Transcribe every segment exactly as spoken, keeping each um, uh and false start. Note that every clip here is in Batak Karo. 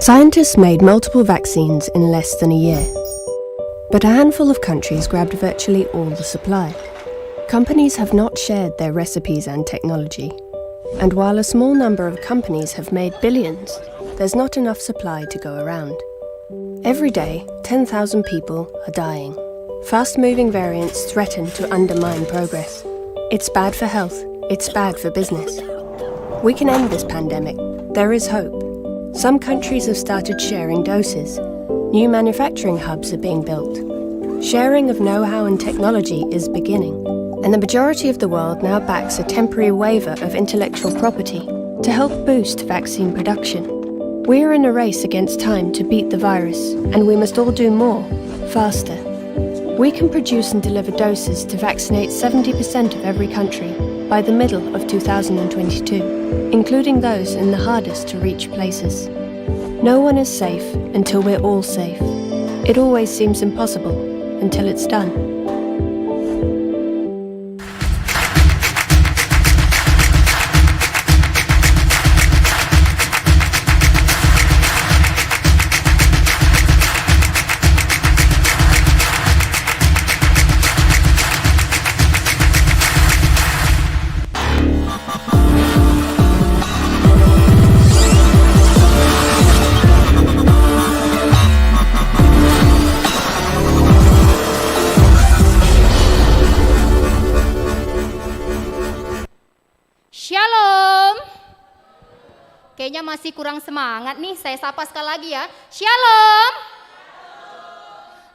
Scientists made multiple vaccines in less than a year, but a handful of countries grabbed virtually all the supply. Companies have not shared their recipes and technology, and while a small number of companies have made billions, there's not enough supply to go around. Every day, ten thousand people are dying. Fast-moving variants threaten to undermine progress. It's bad for health, it's bad for business. We can end this pandemic. There is hope. Some countries have started sharing doses. New manufacturing hubs are being built. Sharing of know-how and technology is beginning. And the majority of the world now backs a temporary waiver of intellectual property to help boost vaccine production. We are in a race against time to beat the virus, and we must all do more, faster. We can produce and deliver doses to vaccinate seventy percent of every country by the middle of two thousand and twenty-two, including those in the hardest to reach places. No one is safe until we're all safe. It always seems impossible until it's done. Shalom. Kayaknya masih kurang semangat nih. Saya sapa sekali lagi ya. Shalom.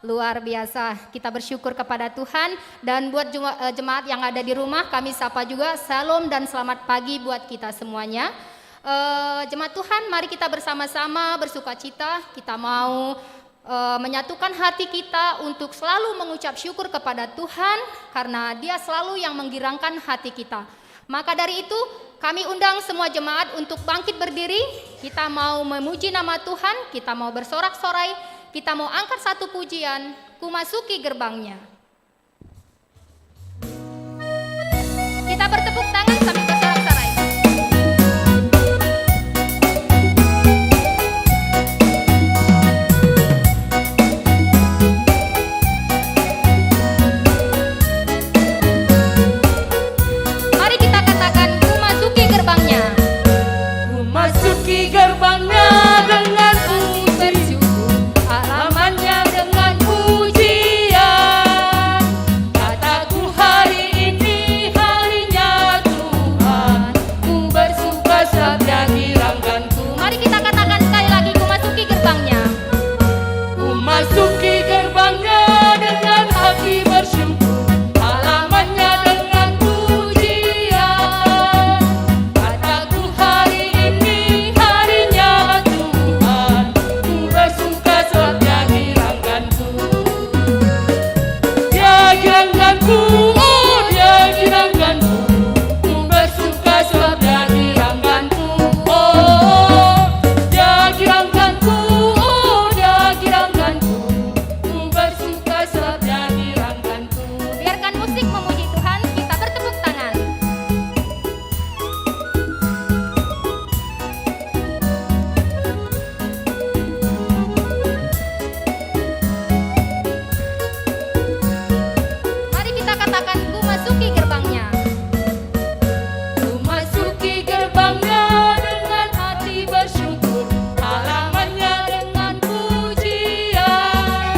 Luar biasa. Kita bersyukur kepada Tuhan. Dan buat jema-, eh, jemaat yang ada di rumah, kami sapa juga. Shalom dan selamat pagi buat kita semuanya. Eh, jemaat Tuhan, mari kita bersama-sama bersukacita. Kita mau eh, menyatukan hati kita untuk selalu mengucap syukur kepada Tuhan, karena Dia selalu yang menggirangkan hati kita. Maka dari itu, kami undang semua jemaat untuk bangkit berdiri. Kita mau memuji nama Tuhan, kita mau bersorak-sorai, kita mau angkat satu pujian, "Ku Masuki Gerbang-Nya". Kita bertepuk tangan sambil bersorak-sorai. Mari kita katakan, "Ku masuki gerbang-Nya." Ku masuki gerbang-Nya dengan puji, halaman-Nya dengan pujian. Kataku, "Hari ini harinya Tuhan, ku bersuka sebab Dia girangkanku." Mari kita katakan sekali lagi, "Ku masuki gerbang-Nya." Ku masuki gerbang-Nya dengan hati bersyukur, halaman-Nya dengan pujian. Kataku, "Hari ini harinya Tuhan, ku bersuka sebab Dia girangkanku." Dia girangkanku, oh, Dia girangkanku, ku bersuka sebab Dia girangkanku, oh, Dia girangkanku, oh, Dia girangkanku, ku bersuka sebab Dia girangkanku. Biarkan musik memuji Tuhan, kita bertepuk tangan. Mari kita katakan, "Ku masuki gerbang-Nya." Ku masuki gerbang-Nya dengan hati bersyukur, halaman-Nya dengan pujian.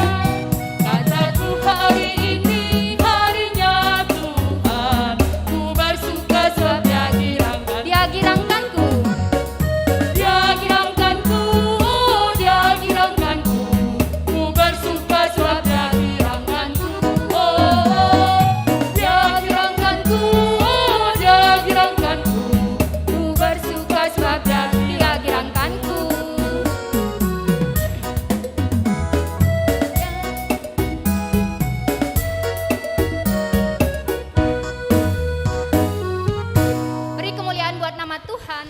Kataku, "Hari ini harinya Tuhan, ku bersuka sebab Dia girangkan." Dia girangkanku. Dia girangkanku, oh, Dia girangkanku. Ku bersuka sebab Dia girangkanku, oh. Dia girangkanku, oh, Dia girangkanku. Ku bersuka sebab Dia, Dia girangkanku. Beri kemuliaan buat nama Tuhan.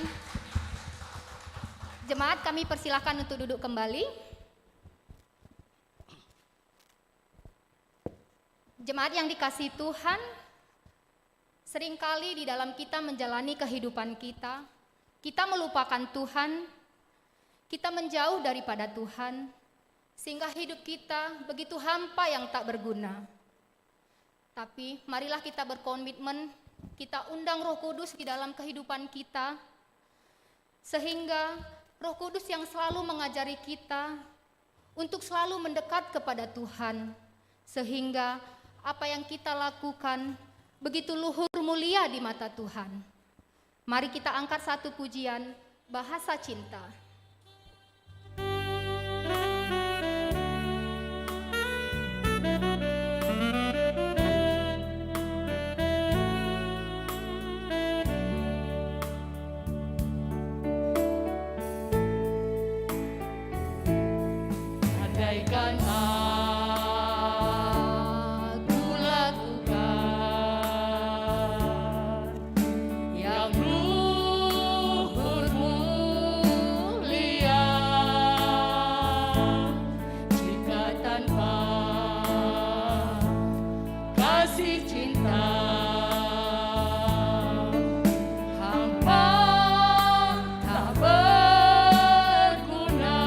Jemaat, kami persilahkan untuk duduk kembali. Jemaat yang dikasihi Tuhan, seringkali di dalam kita menjalani kehidupan kita, kita melupakan Tuhan, Kita menjauh daripada Tuhan, sehingga hidup kita begitu hampa yang tak berguna. Tapi marilah kita berkomitmen, kita undang Roh Kudus di dalam kehidupan kita, sehingga Roh Kudus yang selalu mengajari kita untuk selalu mendekat kepada Tuhan, sehingga apa yang kita lakukan begitu luhur mulia di mata Tuhan. Mari kita angkat satu pujian, Bahasa Cinta. Andaikan aku lakukan yang luhur mulia, jika tanpa kasih cinta, hampa tak berguna.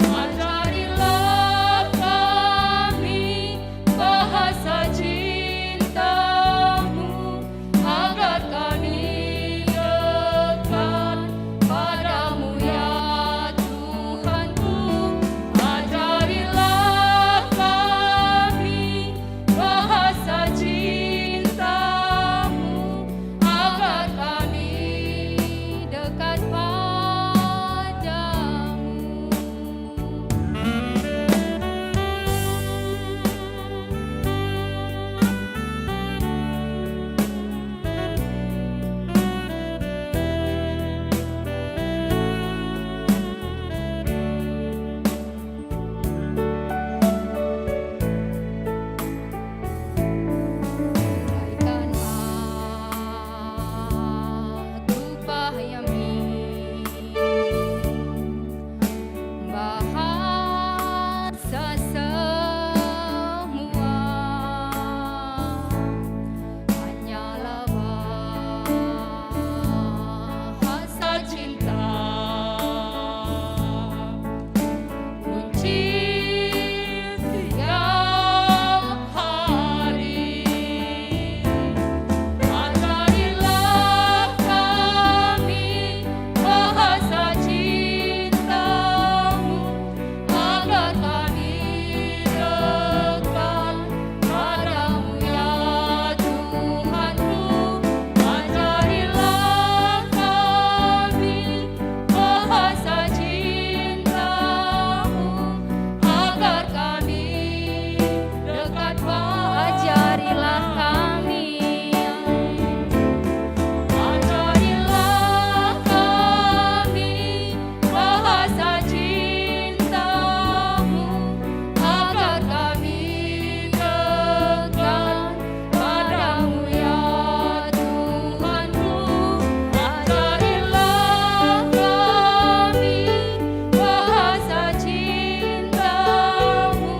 Ajarilah kami bahasa cinta-Mu, agar kami dekat pada-Mu, ya Tuhanku. Ajarilah kami bahasa cinta-Mu, agar kami dekat pada-Mu. Berikan aku payami bahasa semua, hanyalah bahasa cinta. Kunci tiap hari. Ajarilah kami bahasa cinta-Mu, agar kami dekat pada-Mu, ya Tuhanku. Ajarilah kami bahasa cinta-Mu, agar kami dekat pada-Mu. Ajarilah kami, ajarilah kami bahasa cinta-Mu, agar kami dekat pada-Mu, ya Tuhanku. Ajarilah kami bahasa cinta-Mu,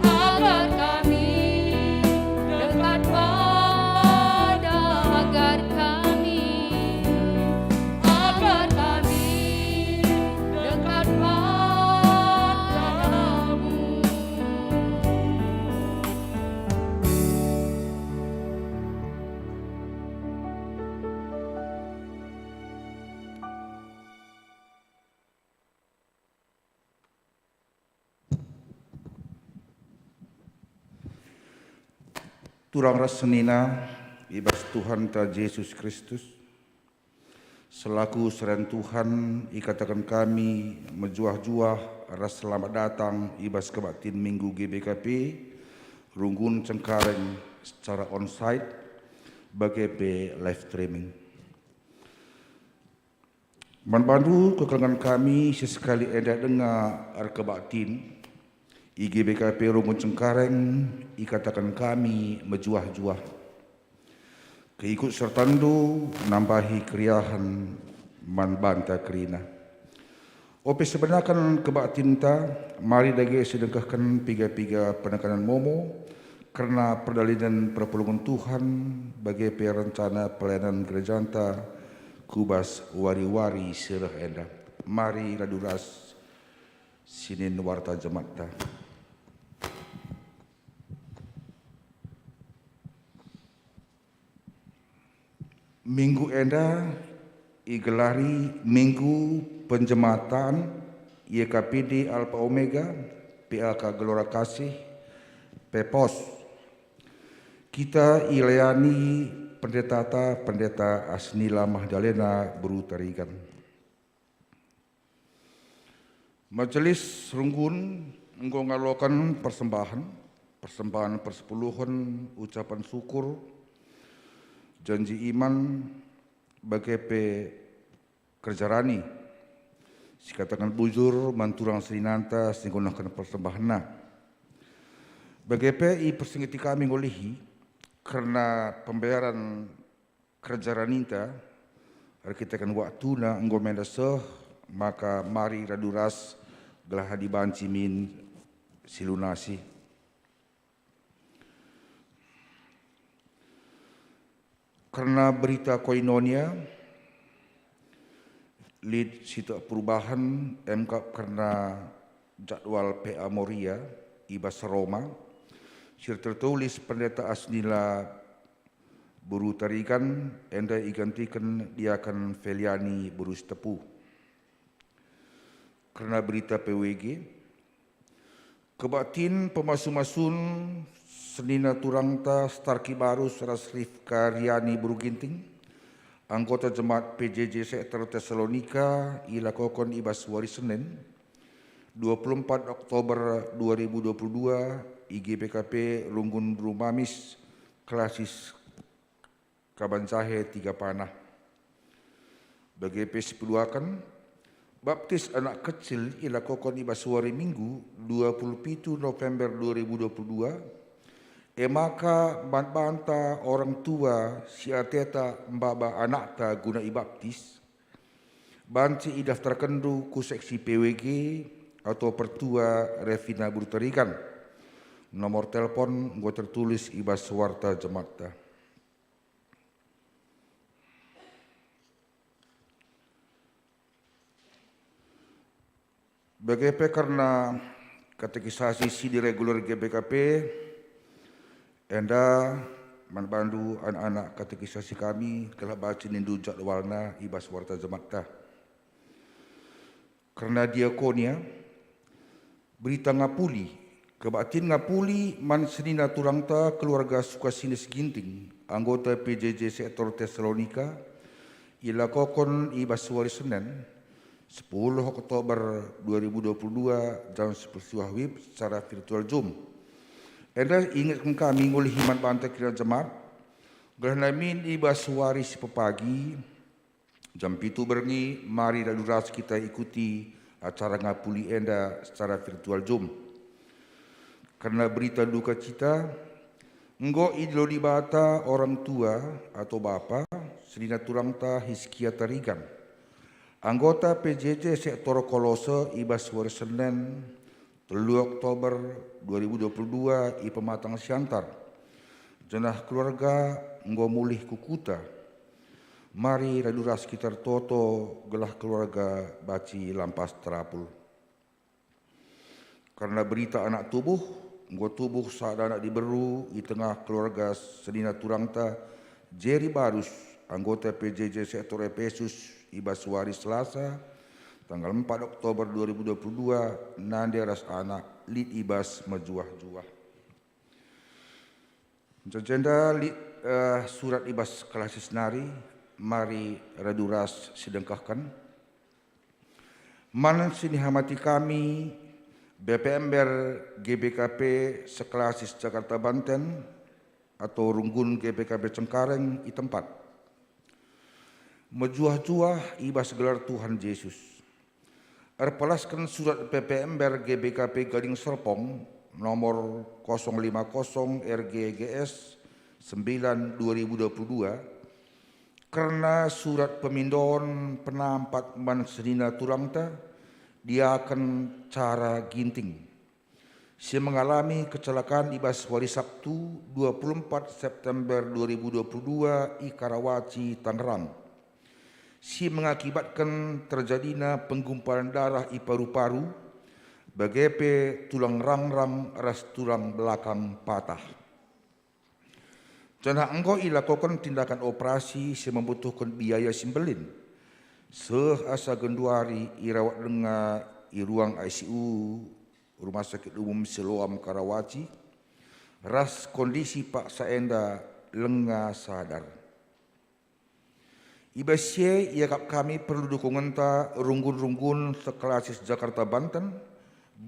agar kami dekat pada, agar kami, agar kami dekat pada-Mu. Turang ras senina i bas Tuhanta Jesus Kristus, selaku seren Tuhan, ikataken kami mejuah-juah ras selamat datang i bas kebaktin Minggu G B K P, Runggun Cengkareng secara onsite, bage pe live streaming. Man bandu kekelengen kami, sesekali enda denga erkebaktin i G B K P Runggun Cengkareng, ikataken kami mejuah-juah. Keikut sertandu nambahi keriahen man banta kerina. Ope sebenaken kebaktinta, mari dage sidengkehken piga-piga penekanen momo kerna perdalanen perpulungen Tuhan, bage pe rencana pelayanan gerejanta ku bas wari-wari si reh enda. Mari radu ras sinen warta jematta. Minggu enda igelari Minggu Penjematan Y K P D Alpha Omega, P A K Gelora Kasih, Pepos. Kita ilayani pendetata, Pendeta Asnila Magdalena Beru Tarigan. Majelis runggun enggo ngaloken persembahen, persembahen persepuluhen, ucapan syukur, janji iman, bage pe kerja rani, sikataken bujur man turang seninanta si nggunahken persembahenna. Bage pe ipersingeti kami ngolihi kerna pembayaran kerja raninta, erkiteken waktuna enggo menda seh, maka mari radu ras gelah adi banci min silunasi. Kerna berita koinonia, lit sitik perubahen, emkap kerna jadwal P A Moria i bas Roma, si tertulis Pendeta Asnila Beru Tarigan, enda igantiken Diaken Feliani Beru Sitepu. Kerna berita P W G, kebaktin pemasu-masun senina turangta Starki Barus ras Rifka Riani Beru Ginting, anggota jemaat P J J sektor Tesalonika, ilakoken i bas wari Senin, dua puluh empat Oktober dua ribu dua puluh dua, i G B K P Runggun Beru Mamis, klasis Kaban Jahe Tiga Panah. Bage pe sipeduaken, baptis anak kecil ilakoken i bas wari Minggu, dua puluh pitu November dua ribu dua puluh dua, e maka man banta orang tua si ateta maba anakta guna ibaptis, banci idaftarkenndu ku seksi P W G atau Pertua Revina Beru Tarigan. Nomor telepon enggo tertulis i bas warta jematta. Bage pe kerna katekisasi sidi reguler G B K P, enda man bandu anak-anak katekisasi kami, gelah banci nindu jadwalna i bas warta jematta. Kerna diakonia, berita ngapuli, kebaktin ngapuli man senina turangta keluarga Sukasines Ginting, anggota P J J sektor Tesalonika, ilakoken i bas wari Senin, sepuluh Oktober dua ribu dua puluh dua, jam sepuluh siwah wib secara virtual Zoom. Enda ingetken kami ngolihi man banta kerina jemaat, gelah namin i bas wari si pepagi, jam pitu berngi, mari radu ras kita ikuti acara ngapuli enda secara virtual Zoom. Kerna berita duka cita, enggo idilo Dibata orang tua atau bapa, senina turangta Hiskia Tarigan, anggota P J J sektor Kolose, i bas wari Senin, telu Oktober dua ribu dua puluh dua, i Pematang Siantar, janah keluarga enggo mulih ku kuta. Mari radu ras kita ertoto gelah keluarga banci lampas terapul. Kerna berita anak tubuh, enggo tubuh sada anak diberu i tengah keluarga senina turangta Jeri Barus, anggota P J J sektor Epesus, i bas wari Selasa, tanggal empat Oktober dua ribu dua puluh dua, nande ras anak lit i bas mejuah-juah. Jenda lit, eh, surat i bas klasis nari, mari radu ras sidengkehken. Man sinihamati kami, B P Ember G B K P seklasis Jakarta Banten atau Runggun G B K P Cengkareng i tempat. Mejuah-juah i bas gelar Tuhan Jesus. Erpelasken surat P P Ember G B K P Gading Serpong nomor kosong lima kosong R G G S sembilan dua ribu dua puluh dua, kerna surat pemindoon penampat man senina turangta, Diaken Cara Ginting, si mengalami kecelakaan i bas wari Sabtu, dua puluh empat September dua ribu dua puluh dua, i Karawaci, Tangerang. si mengakibatken terjadina penggumpalan darah i paru-paru, bage pe tulang rangrang ras tulang belakang patah. Janah enggo ilakoken tindakan operasi si membutuhken biaya si mbelin, seh asa genduari irawat denga i ruang I C U Rumah Sakit Umum Siloam Karawaci, ras kondisi paksa enda lenga sadar. I bas si e iakap kami perlu dukungenta runggun-runggun seklasis Jakarta Banten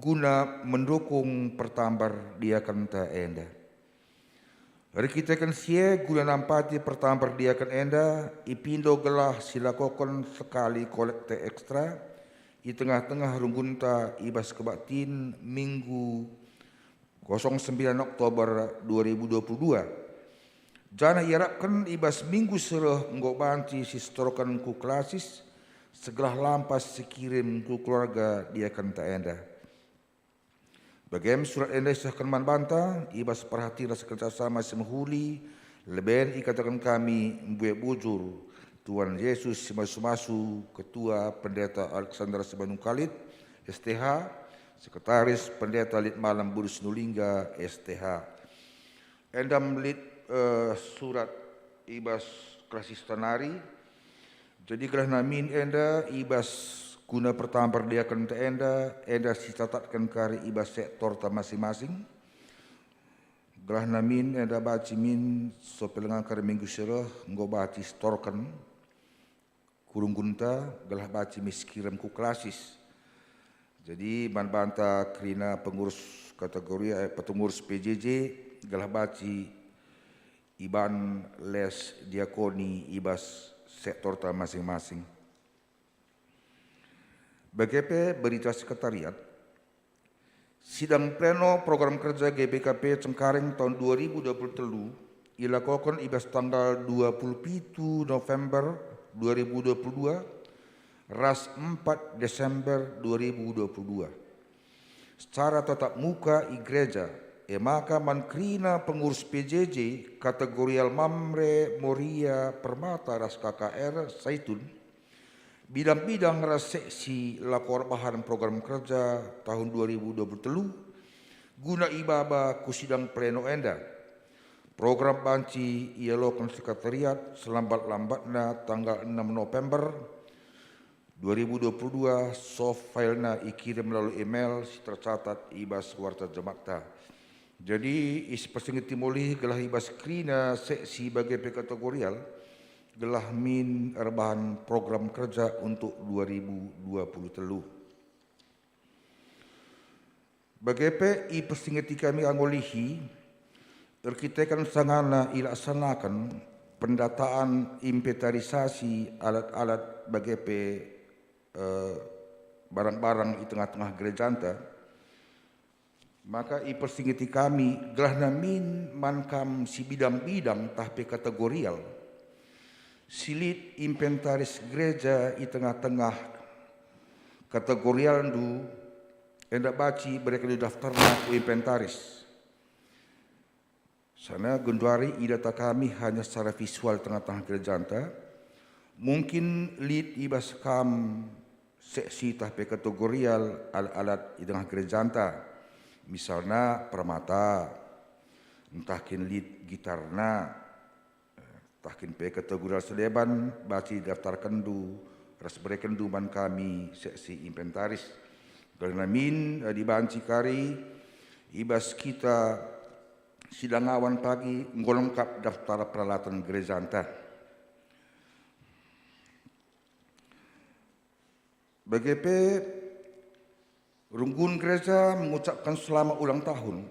guna mendukung pertambar diakenta enda. Erkiteken si e, guna nampati pertambar diaken enda, ipindo gelah silakoken sekali kolekte ekstra i tengah-tengah runggunta i bas kebaktin Minggu kosong sembilan Oktober dua ribu dua puluh dua. Janah iarapken i bas minggu si reh enggo banci sisetorken ku klasis, segelah lampas sikirim ku keluarga diakenta enda. Bagem surat enda isehken man banta, i bas perhati ras kerjasama si mehuli, leben ikataken kami mbue bujur, Tuan Yesus si masu-masu, Ketua Pendeta Alexander Simanungkalit, S T H, Sekretaris Pendeta Lit Malam Budi Sinulingga, S T H. Enda lit, eh, surat i bas klasis tanari. Jadi gelah namin enda i bas guna pertambar diakenta enda, enda sicatatken kari i bas sektorta masing-masing. Gelah namin enda banci min sope lenga kari minggu si reh enggo banci setorken ku runggunta gelah banci mis kirim ku klasis. Jadi man banta kerina pengurus kategori, eh, pengurus P J J gelah banci iban les diakoni i bas sektorta masing-masing. Bage pe berita sekretariat, sidang pleno program kerja G B K P Cengkareng tahun dua ribu dua puluh telu ilakoken i bas tanggal dua puluh pitu November dua ribu dua puluh dua ras empat Desember dua ribu dua puluh dua. Secara tatap muka i gereja, e maka man kerina pengurus P J J kategorial Mamre, Moria, Permata ras K K R Saitun, bidang-bidang ras seksi lako erbahan program kerja tahun dua ribu dua puluh telu guna ibaba ku sidang pleno enda. Program banci ialoken sekretariat selambat-lambatna tanggal enam November dua ribu dua puluh dua, soft filena ikirim melalui email si tercatat i bas warta jematta. Jadi, ipersingeti mulih gelah i bas kerina seksi bage pe kategorial, gelah min erbahan program kerja untuk dua ribu dua puluh telu. Bage pe ipersingeti kami anggo lihi, erkiteken sangana ilaksanaken pendataan inventarisasi alat-alat bage pe, eh, barang-barang i tengah-tengah gerejanta, maka ipersingeti kami gelah namin man kam si bidang-bidang tah pe kategorial, si lit inventaris gereja i tengah-tengah kategorialndu, enda banci berekenndu daftarna ku inventaris. Sanga genduari idata kami hanya secara visual tengah-tengah gerejanta, mungkin lit i bas kam seksi tah pe kategorial alat-alat i tengah gerejanta, misalna permata, ntah kin lit gitarna, ntah kin pe kategorial sedeban, banci daftarkenndu ras berekenndu man kami seksi inventaris. Gelah namin adi banci kari i bas kita sidangawan pagi enggo lengkap daftar peralatan gerejanta. Bage pe, runggun gereja mengucapkan selamat ulang tahun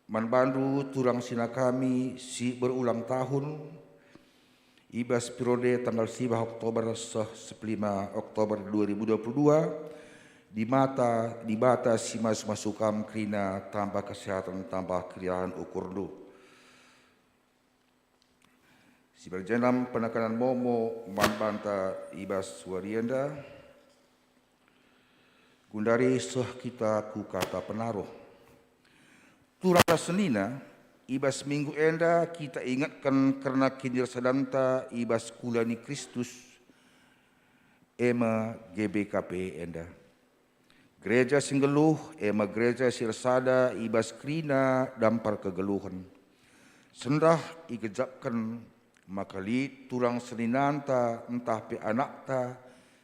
man bandu turang sina kami si berulang tahun i bas periode tanggal siwah Oktober seh sepelima Oktober dua ribu dua puluh dua, di mata Dibata si masu-masu kam kerina tambah kesehatan tambah keriahen ukurndu. Si berjenam penekanan momo man banta i bas wari enda, gundari seh kita ku kata penaruh. Turang ras senina, i bas minggu enda kita ingetken kerna kinirasadanta i bas kula ni Kristus, e me G B K P enda. Gereja si nggeluh, e me gereja si ersada i bas kerina dampar kegeluhen. Sendah igejapken maka lit turang seninanta ntah pe anakta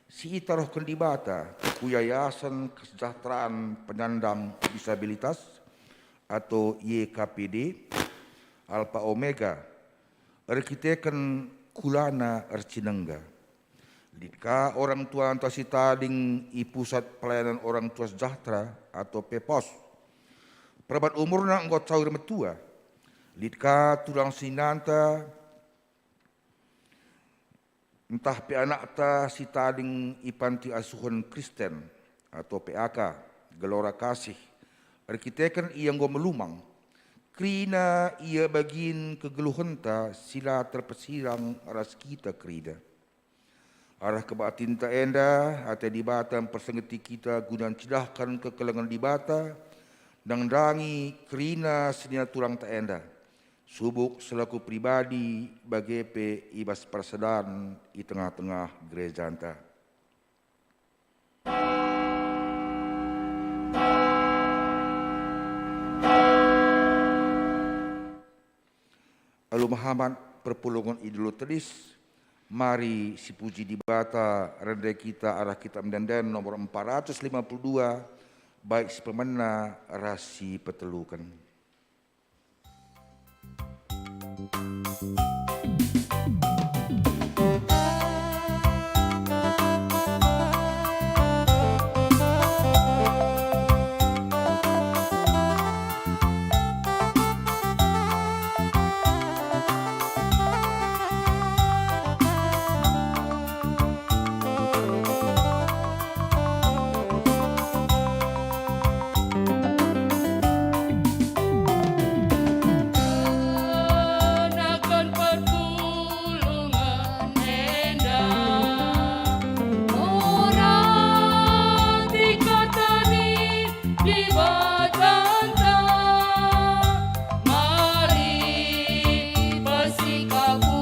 si itaruhken Dibata ku Yayasen Kesejahteraan Penyandang Disabilitas atau Y K P D, Alpha Omega, erkiteken kulana ercinengga. Lit ka orang tuanta si tading i Pusat Pelayanan Orang Tua Sejahtera atau pe pos. Perban umurna enggo cawir metua. Lit ka turang seninanta ntah pe anakta si tading i panti asuhen Kristen atau P A K, Gelora Kasih, erkiteken ia enggo melumang. Kerina ia bagin kegeluhenta si la terpesirang ras kita kerina. Arah kebaktinta enda, ate Dibata mpersingeti kita guna ncidahken kekelengen Dibata, nandangi kerina senina turangta enda, subuk selaku pribadi bage pe i bas persadan i tengah-tengah gerejanta. Alu mehamat perpulungen i Dolo Tedis, mari sipuji Dibata, rende kita arah Kitab Ende-enden nomor empat ratus lima puluh dua, bait si pemena ras si peteluken. Kenaken perpulungen enda, orang dikatani Dibatanta, mari bersikapu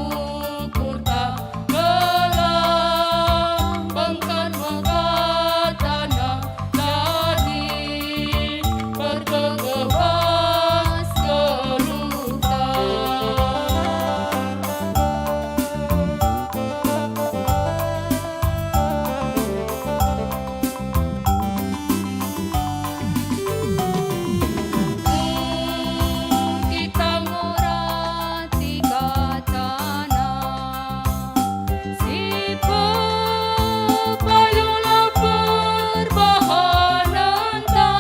kurta, gelah bengket megatana, jadi pergegebas geluhta. Kita ngorati katana, si pepayulah perbahanenta,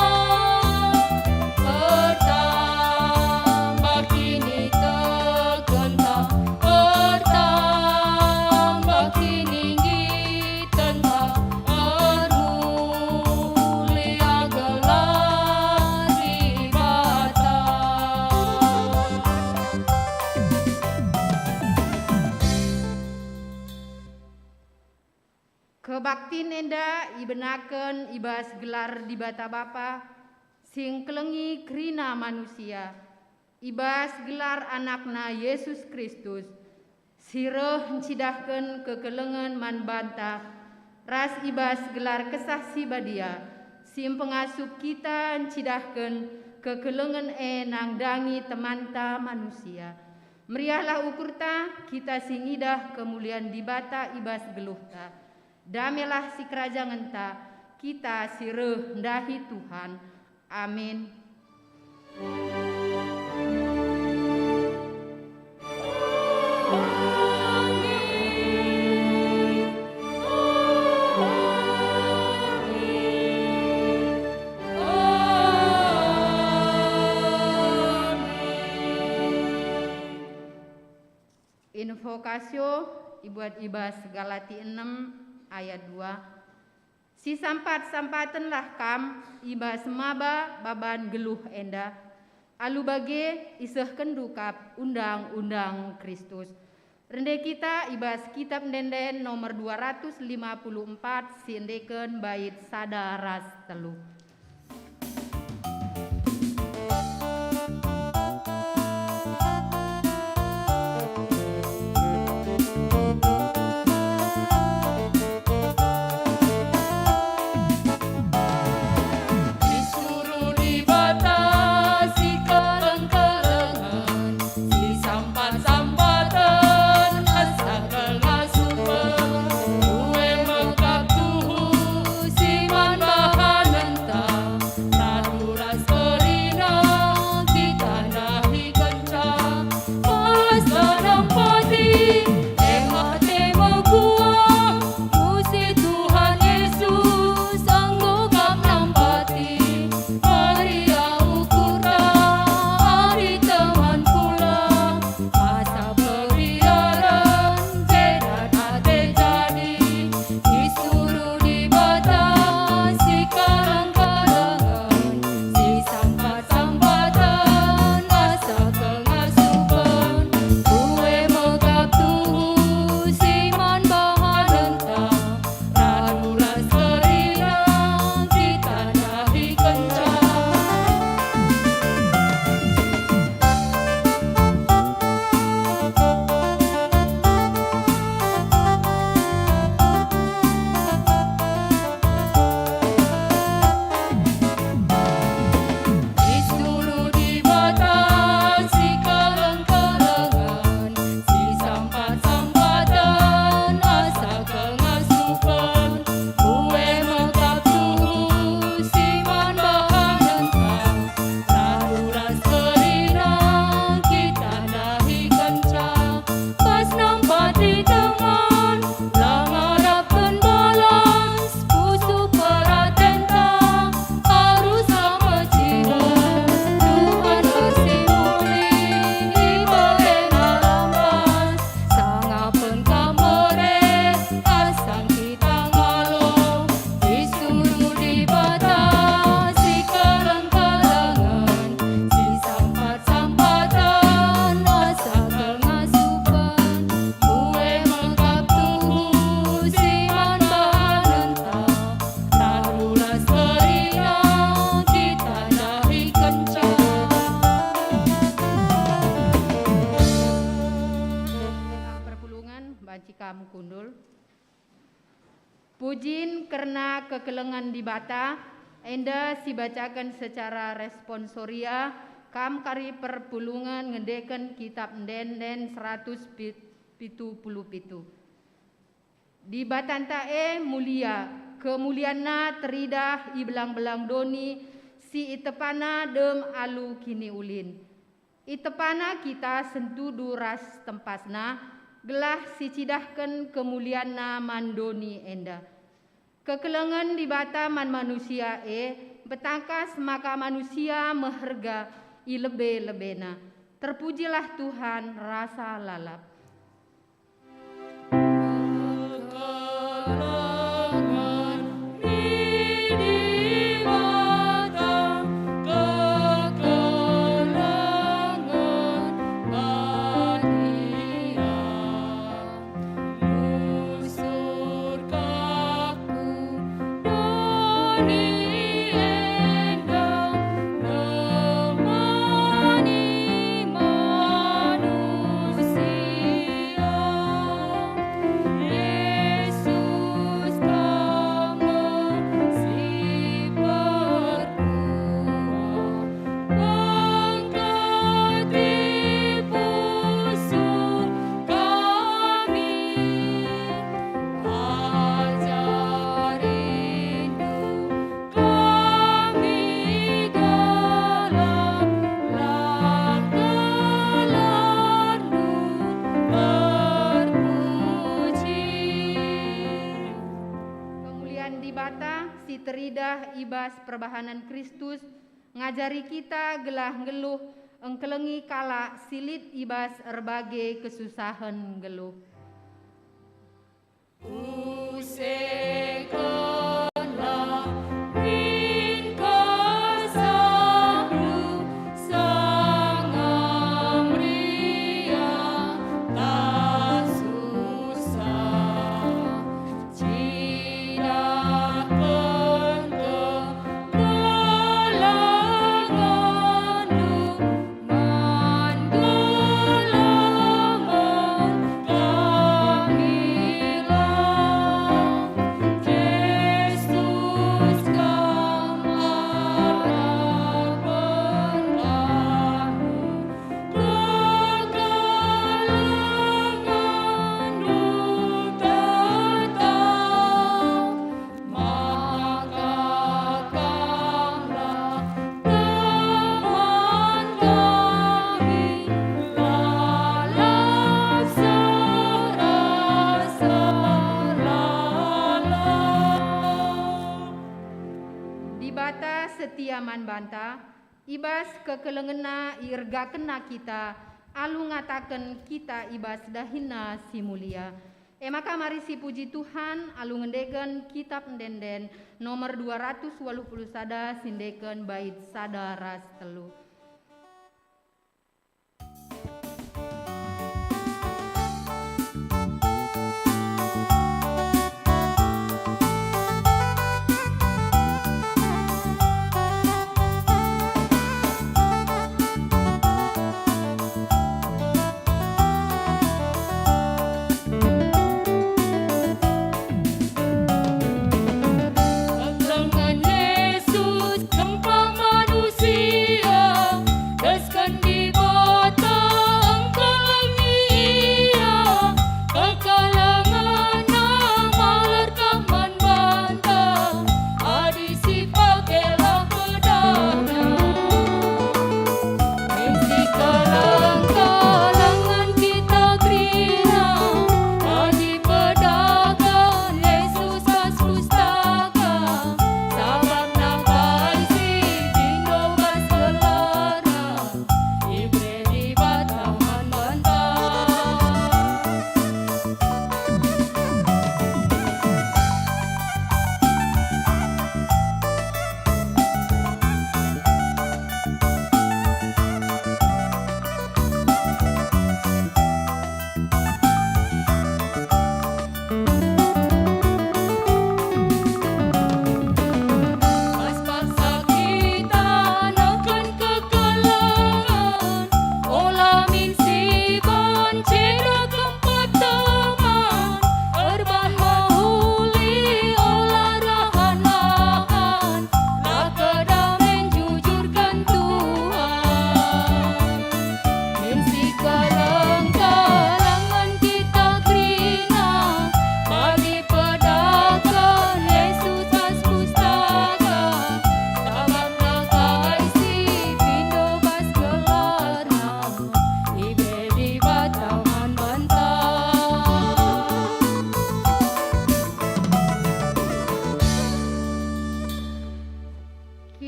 pertambah kinitekenta, pertambah kininggi tenta, ermulia gelar Dibata. Kebaktin enda ibenaken i bas gelar Dibata Bapa, si ngkelengi kerina manusia, i bas gelar AnakNa Jesus Kristus, si reh ncidahken kekelengen man banta, ras i bas gelar Kesah Si Badia, si mpengasup kita ncidahken kekelengen e nandangi temanta manusia. Meriahlah ukurta, kita si ngidah kemulian Dibata i bas geluhta. Damelah sikerajangenta, kita si reh ndahi Tuhan. Amin. Invokasio ibuat i bas Galati enem ayat dua. Sisampat-sampatenlah kam i bas maba baban geluh enda, alu bage isehkenndu kap undang-undang Kristus. Rende kita i bas Kitab Ende-enden nomor dua ratus lima puluh empat, si endeken bait sada ras telu. Pujin kerna kekelengen Dibata, enda sibacaken secara responsoria, kam kari perpulungen ngendeken Kitap Ende-enden seratus pitu puluh pitu. Dibatanta e mulia, kemulianNa teridah i belang-belang doni si itepana dem alu kiniulin. Itepana kita sentudu ras tempasNa, gelah sicidahken kemulianNa man doni enda. Kekelengen Dibata man manusia e mpetangkas maka manusia meherga i lebe-lebena. Terpujilah Tuhan rasa lalap. Kemulian Dibata si teridah i bas perbahanen Kristus ngajari kita gelah nggeluh engkelengi kalak si lit i bas erbage kesusahen nggeluh. Dibata setia man banta, i bas kekelengenNa iergakenNa kita, alu ngataken kita i bas dahinNa si mulia. E maka mari sipuji Tuhan alu ngendeken Kitap Ende-enden nomor dua ratus waluh puluh sada, si endeken bait sada ras telu.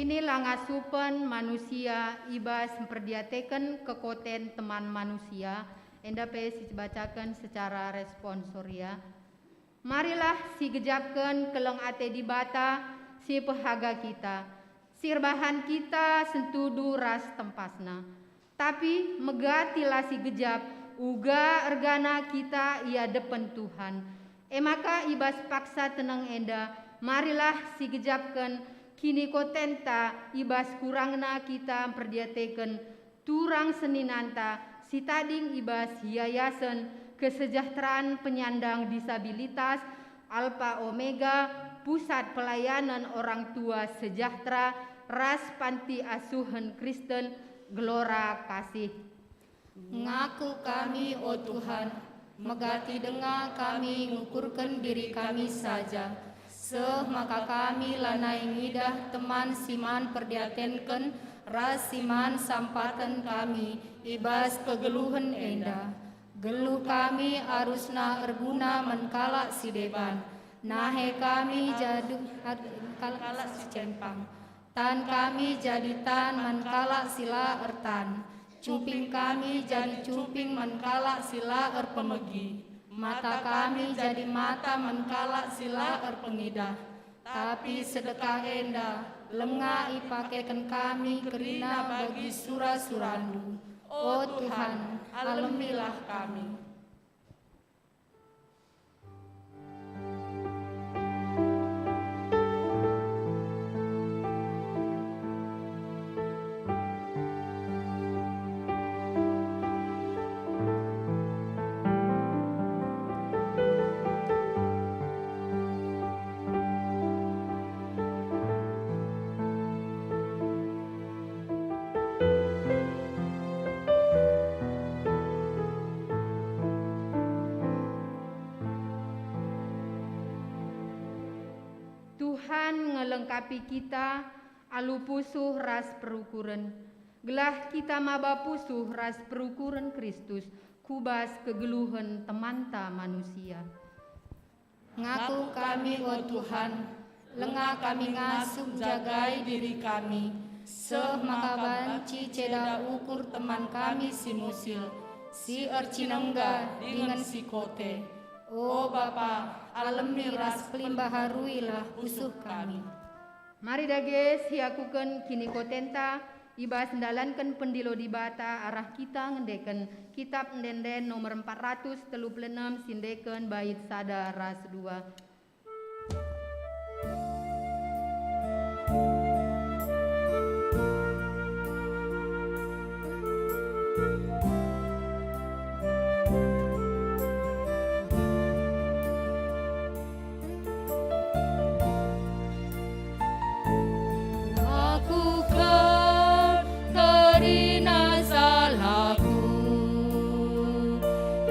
Inilah ngasupen manusia i bas mperdiateken kekoten teman manusia, enda pe sibacaken secara responsoria. Marilah sigejapken keleng ate Dibata si pehaga kita, si erbahan kita sentudu ras tempasNa. Tapi megati la sigejap uga ergana kita i adepen Tuhan. E maka i bas paksa teneng enda, marilah sigejapken kinikotenta i bas kurangna kita mperdiateken turang seninanta si tading i bas Yayasen Kesejahteraan Penyandang Disabilitas Alfa Omega, Pusat Pelayanan Orang Tua Sejahtera, ras Panti Asuhen Kristen Gelora Kasih. Ngaku kami, o Tuhan, megati denga kami ngukurken diri kami saja, seh maka kami lanai ngidah teman si man perdiatenken ras si man sampaten kami i bas kegeluhen enda. Geluh kami arusna erguna man kalak si deban, nahe kami jadi kalak si cempang. Tan kami jadi tan man kalak si la ertan, cuping kami jadi cuping man kalak si la erpemegi, mata kami jadi mata man kalak si la erpengidah. Tapi sedekah enda langa ipakeken kami kerina bagi sura-suraNdu. O Tuhan, alemilah kami. Tuhan ngelengkapi kita alu pusuh ras perukuren, gelah kita maba pusuh ras perukuren Kristus ku bas kegeluhen temanta manusia. Ngaku kami, o Tuhan, langa kami ngasup njagai diri kami, seh maka banci ceda ukur teman kami si musil, si ercinengga dingen si kote. O Bapa, alemi ras pelimbaharuilah pusuh kami. Mari dage siakuken kinikotenta i bas ndalanken pendilo Dibata arah kita ngendeken Kitap Ende-enden nomor empat ratus telu puluh enam, si endeken bait sada ras dua. Aku kan kerina salahku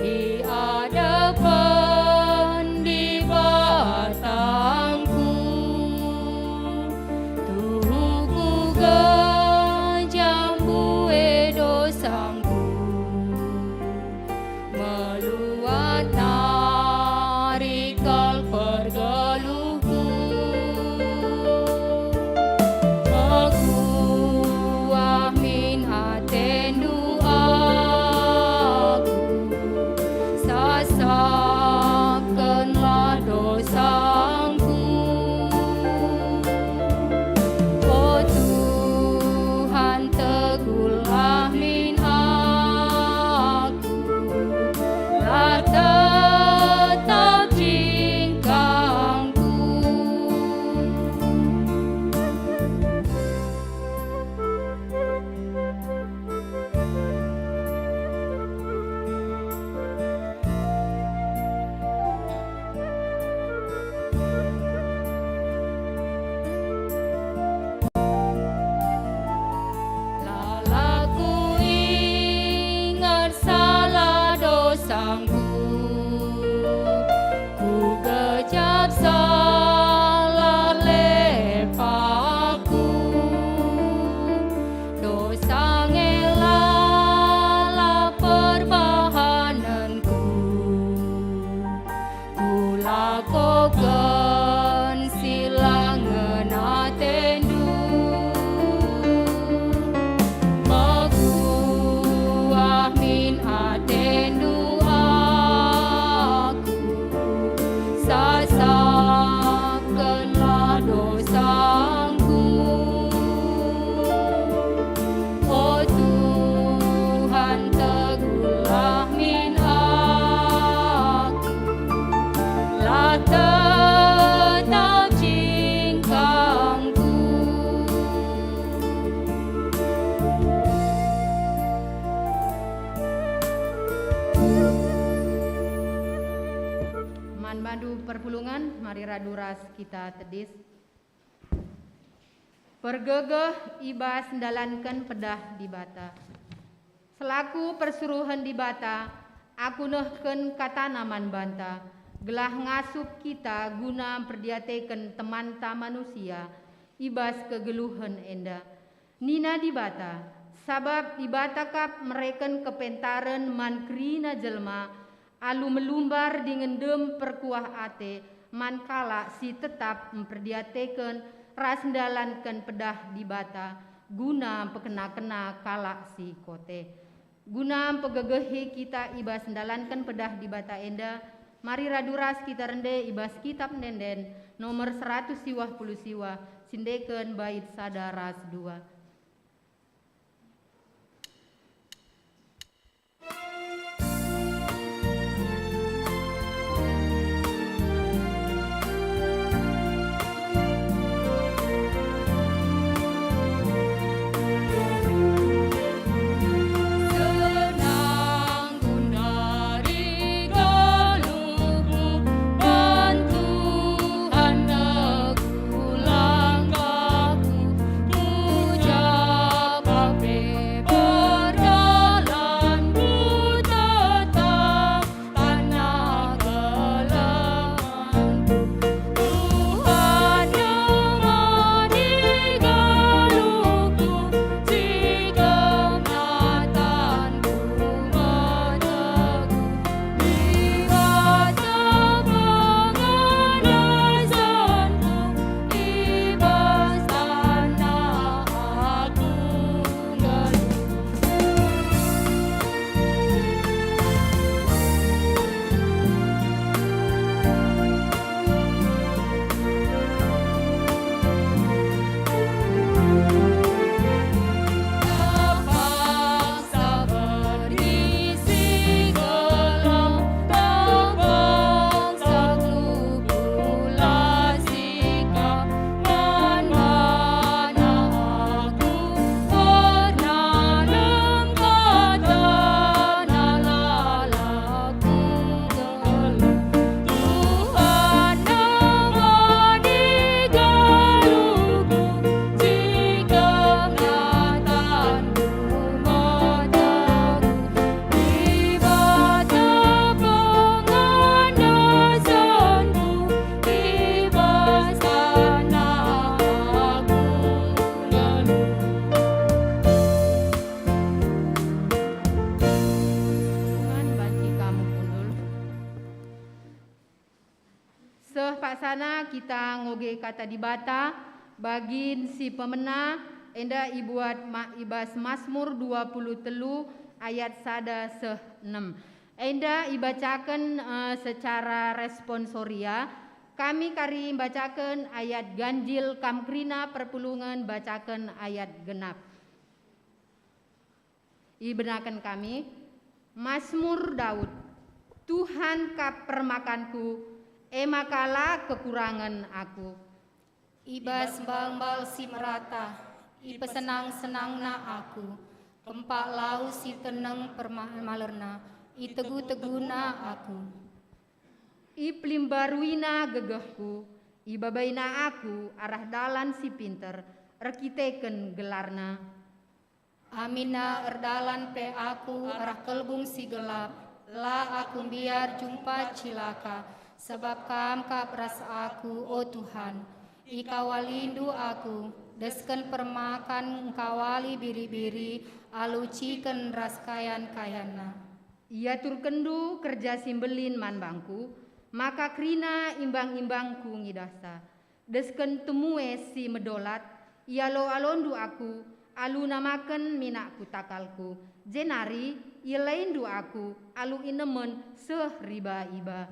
i adepen Dibatangku, tuhu ku gejam mbue dosangku. Meluat nari kal pergeluhku. Mekuah min atendu aku, sasapkenlah dosangku. O Tuhan, tegurlah min aku, la tetap jingkangku. Lala kuinget salah dosangku, kugejap salah lepaku. Dosa nge lala perbahanenku, kulakoken si la ngena atendu. Radu ras kita tedis. Pergegeh i bas ndalanken pedah Dibata. Selaku persuruhen Dibata, aku nehken katana man banta, gelah ngasup kita guna mperdiateken temanta manusia i bas kegeluhen enda. Nina Dibata, sabap Dibata kap mereken kepentaren man kerina jelma, alu melumbar dingen dem perkuah ate man kalak si tetap mperdiateken ras ndalanken pedah Dibata guna mpekena-kena kalak si kote. Guna mpegegehi kita i bas ndalanken pedah Dibata enda, mari radu ras kita rende i bas Kitap Ende-enden nomor seratus siwah puluh siwah, sindeken bait sada ras dua. Tuhan banci kamu kundul. Seh paksana kita ngoge Kata Dibata, bagin si pemena enda ibuat ma-, i bas Masmur dua puluh telu ayat sada seh enem. Enda ibacaken, eh, secara responsoria. Kami kari mbacaken ayat ganjil, kam kerina perpulungen bacaken ayat genap. Ibenaken kami, Masmur Daud. Tuhan kap permakanku, e maka la kekurangen aku. I bas mbal-mbal si merata, ipesenang-senangna aku. Kempak lau si teneng perma-, malerna, itegu-teguna aku. Ipelimbaruina gegehku, ibabaina aku arah dalan si pinter, erkiteken gelarna. Aminna erdalan pe aku arah kelbung si gelap, la aku mbiar jumpa cilaka, sabap Kam kap ras aku, o Tuhan. Ikawalindu aku, desken permakan engkawali biri-biri alu ciken ras kayan-kayanna. IaturkenNdu kerja si mbelin man bangku, maka kerina imbang-imbangku ngidahsa. Desken temue si medolat, ialo-alondu aku, alu namaken minak ku takalku, jenari ielaindu aku alu inemen seh riba-iba.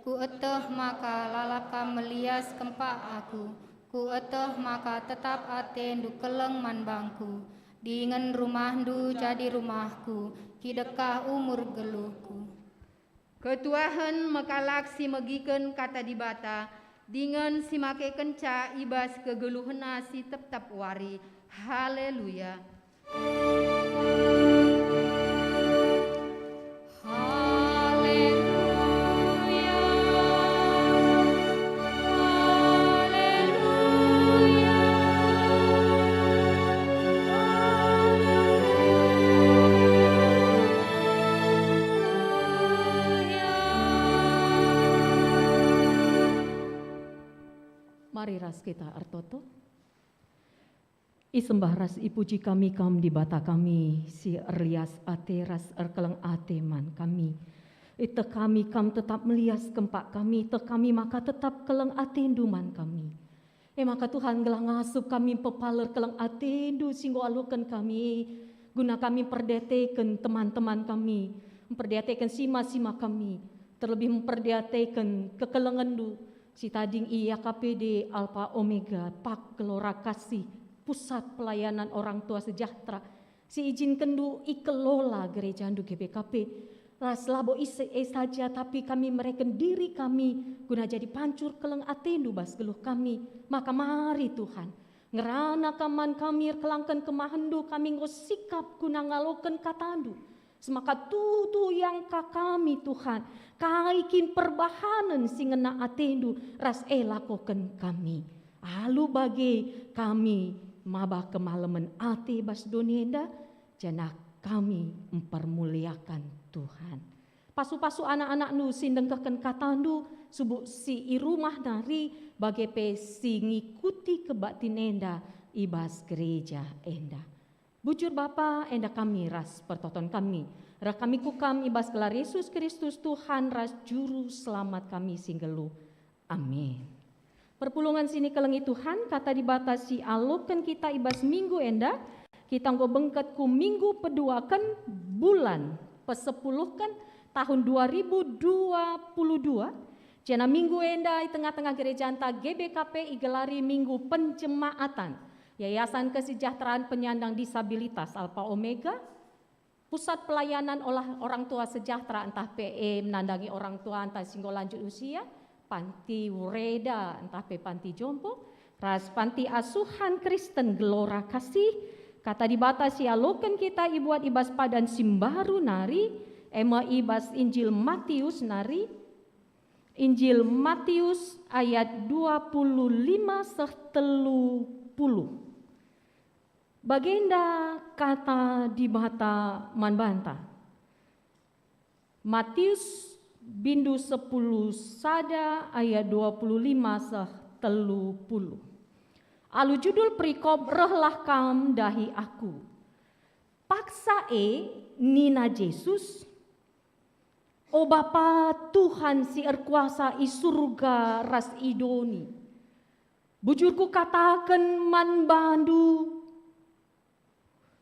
Kueteh maka lalap Kam melias kempak aku, kueteh maka tetap ateNdu keleng man bangku, dingen rumahNdu jadi rumahku, kidekah umur geluhku. Ketuahen me kalak si megiken Kata Dibata, dingen si makekenca i bas kegeluhenna si tep-tep wari. Haleluya! Haleluya. Kita ertoto. Isembah ras ipuji kami Kam, Dibata kami, si erlias ate ras erkeleng ate man kami. Ieteh kami Kam tetap melias kempak kami, ieteh kami maka tetap keleng ateNdu man kami. E maka Tuhan, gelah ngasup kami mpepaler keleng ateNdu si enggo aloken kami, guna kami mperdiateken teman-teman kami, mperdiateken sima-sima kami, terlebih mperdiateken kekelengenNdu si tading i A K P D Alpha Omega, Pak Gelora Kasih, Pusat Pelayanan Orang Tua Sejahtera, si ijinkenNdu ikelola gerejaNdu G B K P, ras labo ise e saja, tapi kami mereken diri kami guna jadi pancur keleng ateNdu bas geluh kami. Maka mari Tuhan, ngerana Kam man kami erkelangken kemahenNdu, kami enggo sikap guna ngaloken kataNdu. Semaka tuhu-tuhu iangka kami, Tuhan, kai kin perbahanen si ngena ateNdu ras e lakoken kami. Alu bage kami maba kemalemen ate bas doni enda, janah kami mpermuliakan Tuhan. Pasu-pasu anak-anakNdu si ndengkehken kataNdu, subuk si i rumah nari, bage pe si ngikuti kebaktin enda i bas gereja enda. Bujur Bapa, enda kami ras pertoton kami. Reh kami ku Kam i bas gelar Yesus Kristus, Tuhan ras Juru Selamat kami si nggeluh. Amin. Perpulungen si nikelengi Tuhan, Kata Dibata si aloken kita i bas minggu enda, kita enggo bengket ku minggu peduaken bulan pesepuluhken tahun dua ribu dua puluh dua, janah minggu enda i tengah-tengah gerejanta G B K P igelari Minggu Penjemaatan. Yayasan Kesejahteraan Penyandang Disabilitas Alpha Omega, Pusat Pelayanan Olah Orang Tua Sejahtera ntah P E menandangi orang tua ntah si enggo lanjut usia, Panti Wreda ntah pe Panti Jompo, ras Panti Asuhan Kristen Gelora Kasih. Kata Dibata si aloken kita ibuat i bas padan si mbaru nari, e me i bas Injil Matius nari, Injil Matius ayat dua puluh lima seh telu puluh. Bagenda Kata Dibata man banta. Matius bindu sepuluh sada ayat dua puluh lima seh telu puluh. Alu judul perikop, Rehlah Kam Dahi Aku. Paksa e nina Jesus, "O Bapa, Tuhan si erkuasa i Surga ras i doni, bujur kukataken man bandu,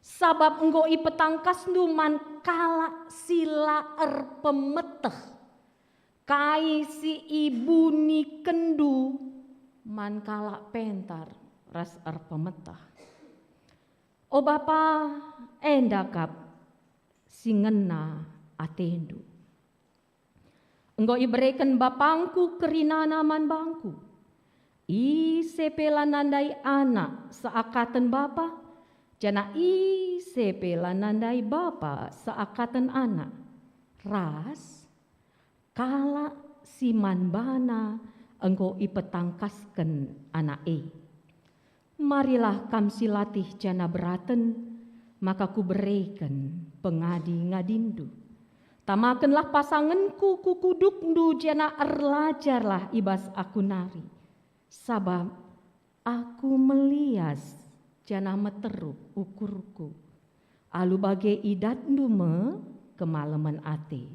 sabap enggo ipetangkasndu man kalak si la erpemeteh, kai si ibunikenndu man kalak pentar ras erpemeteh. O Bapa, enda kap si ngena atendu. Enggo ibereken BapangKu kerinana man bangKu. Ise pe la nandai Anak seakaten Bapa, janah ise pe la nandai Bapa seakaten Anak, ras kalak si man bana enggo ipetangkasken Anak e. Marilah kam si latih janah beraten, maka kubereken pengadi-ngadindu. Tamakenlah pasangenKu ku kudukndu janah erlajarlah i bas Aku nari, sabap Aku melias janah meteruk ukurKu. Alu bage idatndu me kemalemen ate.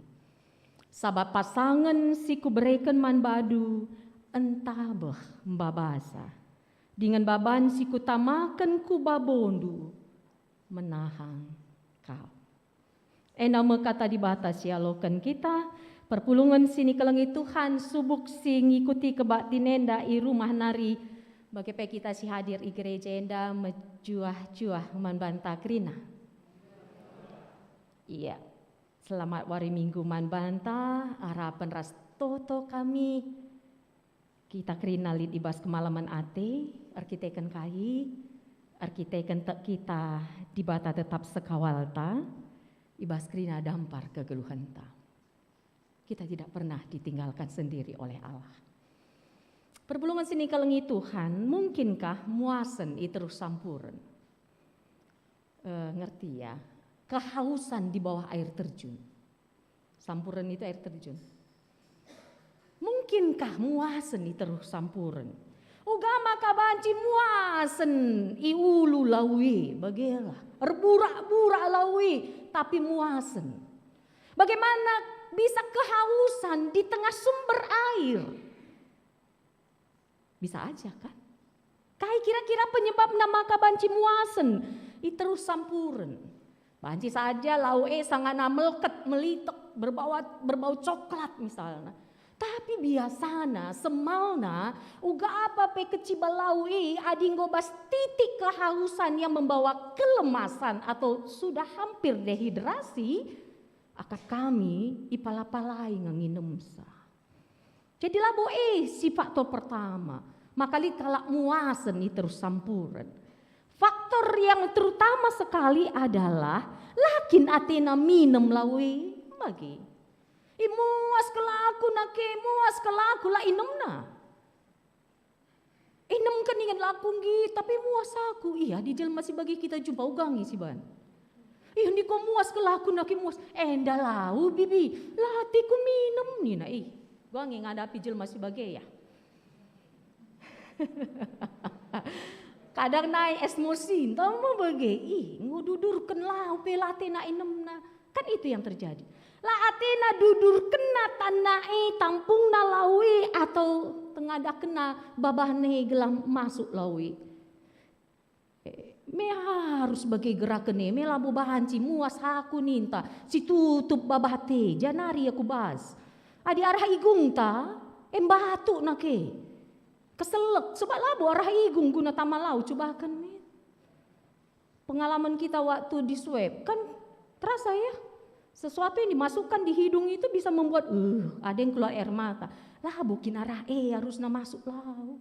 Sabap pasangen si Kubereken man bandu entabeh mbabasa, dingen baban si Kutamaken ku babondu menahang kap." Enda me kata Dibata si ialoken kita. Perpulungen si nikelengi Tuhan, subuk si ngikuti kebaktin enda i rumah nari, bage pe kita si hadir i gereja enda, mejuah-juah man banta kerina. Iya. Selamat wari Minggu man banta, arapen ras toto kami. Kita kerina lit i bas kemalemen ate, erkiteken kai, erkiteken tek kita Dibata tetap sekawalta, i bas kerina dampar kegeluhenta. Kita tidak pernah ditinggalkan sendiri oleh Allah. Perpulungen si nikelengi Tuhan, mungkinkah muasen i teruh sampuren? Eh, ngerti ya, kehausan di bawah air terjun. Sampuren itu air terjun. Mungkinkah muasen i teruh sampuren? Uga maka banci muasen i ulu lau e, bagelah. Erburak-burak lau e, tapi muasen. Bagaimana bisa kehausan di tengah sumber air? Bisa aja, kan? Kai kira-kira penyebabna maka banci muasen i terus sampuren? Banci saja lau e sangana melket, melitek, berbau, berbau coklat misalna. Tapi biasana, semalna, uga apa pe keciba lau e adi enggo bas titik kehausan yang membawa kelemasan atau sudah hampir dehidrasi, akap kami ipala-palai nge nginemsa. Jadi labo e si faktor pertama, maka lit kalak muasen i terus sampuren. Faktor yang terutama sekali adalah la kin atena minem lau e, bage. I muas kal aku nake, muas kal aku, la inemna. Inem ken ningen la aku nggit, tapi muas aku. Iya, adi jelma si bage kita jumpa, uga nge si ban. Iya, ndiko muas kal aku nake, muas. Enda lau, bibi, la ateku minem, nina. Ih, uga nge ngadapi jelma si bage, ya. Kadang nai es mosin, tau me bage. Ih, enggo dudurken lau pe la atena inemna. Kan itu yang terjadi. La atena dudurkenna tanna e, tampungna lau e, atau tengadakenna babahna e gelah masuk lau e. Eh, me arus bage geraken e, me labo banci, muas aku ninta, si tutup babah ate, janari aku bas. Adi arah igungta, e mbatuk nake. Keselek, sebab labo arah igung guna tama lau, cubaken me. Pengalaman kita waktu di swab, kan terasa ya, sesuatu yang dimasukkan di hidung itu bisa membuat, uh, ada yang keluar air mata. Labo kin arah e arusna masuk lau.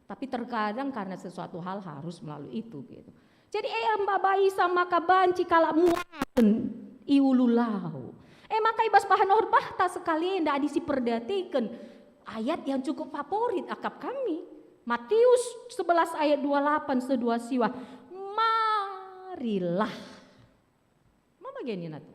Tapi terkadang karena sesuatu hal harus melalui itu, gitu. Jadi, e mbabai sa maka banci kalak muasen i ulu lau. E maka i bas bahan orbahta sekali enda adi siperdiateken ayat yang cukup favorit akap kami. Matius sebelas ayat dua lapan seh dua siwah. Marilah. Ma bage nina Tuhan.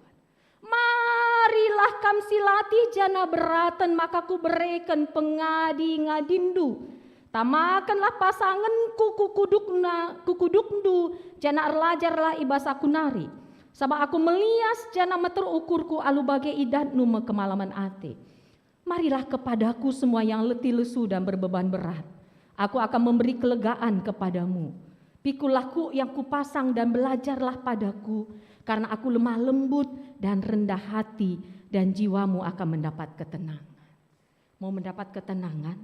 Marilah kam silatih janah beraten maka kubereken pengadi-ngadindu. Tamakenlah pasangenku ku kudukna, ku kudukndu, janah erlajarlah i bas aku nari. Sabap aku melias janah meteruk ukurku alu bage idatndu me kemalemen ate. Marilah kepadaku semua yang letih lesu dan berbeban berat. Aku akan memberi kelegaan kepadamu. Pikullah kuk yang kupasang dan belajarlah padaku, karena aku lemah lembut dan rendah hati, dan jiwamu akan mendapat ketenangan. Mau mendapat ketenangan?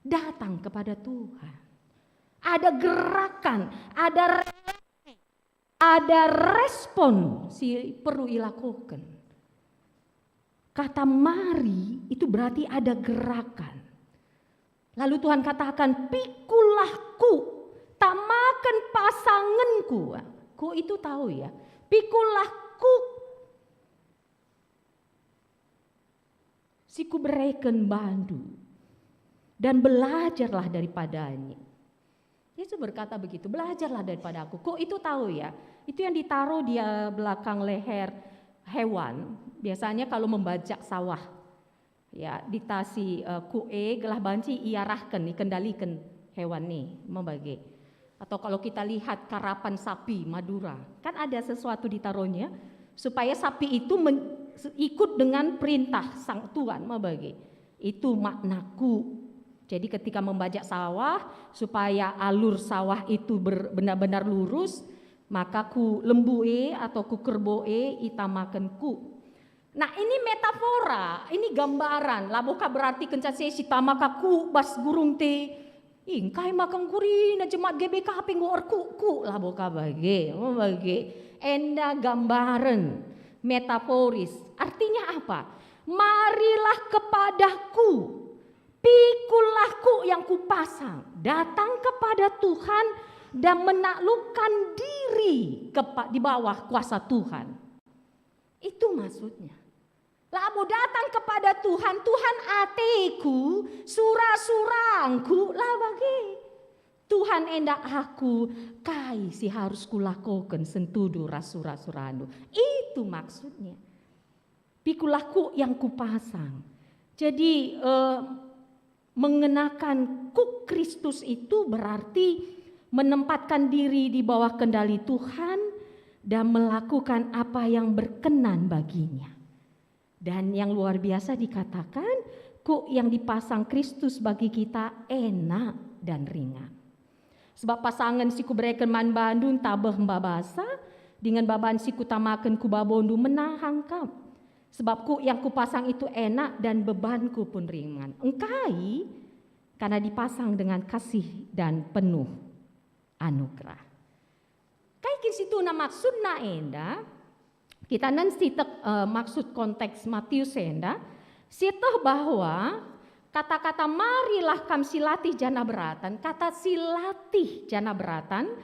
Datang kepada Tuhan. Ada gerakan, ada re-, ada respon si perlu ilakukan. Kata mari itu berarti ada gerakan. Lalu Tuhan katakan, "Pikullah kuk, tamaken pasangenku." Kuk itu tahu ya. "Pikullah kuk si kubereken bandu, dan belajarlah daripadanya." Yesus berkata begitu, "Belajarlah daripada aku." Kuk itu tahu ya, itu yang ditaruh di, eh, belakang leher hewan, biasanya kalau membajak sawah. Ya, ditasi, eh, kuk e gelah banci iarahken, ikendaliken hewan e, me bage. Atau kalau kita lihat karapan sapi Madura, kan ada sesuatu ditaruhnya supaya sapi itu men-, ikut dengan perintah sang tuan, me bage. Itu makna kuk. Jadi ketika membajak sawah, supaya alur sawah itu ber-, benar-benar lurus, maka ku lembu e atau ku kerbau e itamaken kuk. Nah, ini metafora, ini gambaran, labo ka berarti kenca sesi tama ka kuk bas gurung te. Ih, engkai maka nggurina jemaat G B K P enggo erkuk-kuk, labo ka bage, me bage. Enda gambaren, metaforis. Artinya apa? Marilah kepadaku, pikullah kuk yang kupasang, datang kepada Tuhan dan menaklukkan diri kepa-, di bawah kuasa Tuhan. Itu maksudnya. Labo datang kepada Tuhan, "Tuhan, ateku, sura-surangku," la bage. "Tuhan, enda aku, kai si harus kulakoken sentudu ras sura-surandu?" Itu maksudnya. Pikullah kuk yang kupasang. Jadi, eh, Mengenakan kuk Kristus itu berarti menempatkan diri di bawah kendali Tuhan dan melakukan apa yang berkenan baginya. Dan yang luar biasa dikatakan, kuk yang dipasang Kristus bagi kita enak dan ringan. Sebab pasangen si kubereken man bandu ntabeh mbabasa, dingen baban si kutamaken ku babondu menahang kap. Sebab kuk yang kupasang itu enak dan bebanku pun ringan. Engkai? Karena dipasang dengan kasih dan penuh anugerah. Kai kin situhuna maksudna enda? Kita nen sitek, eh, maksud konteks Matius enda, sieteh bahwa kata-kata "Marilah kam silatih janah beratan", kata "silatih janah beratan"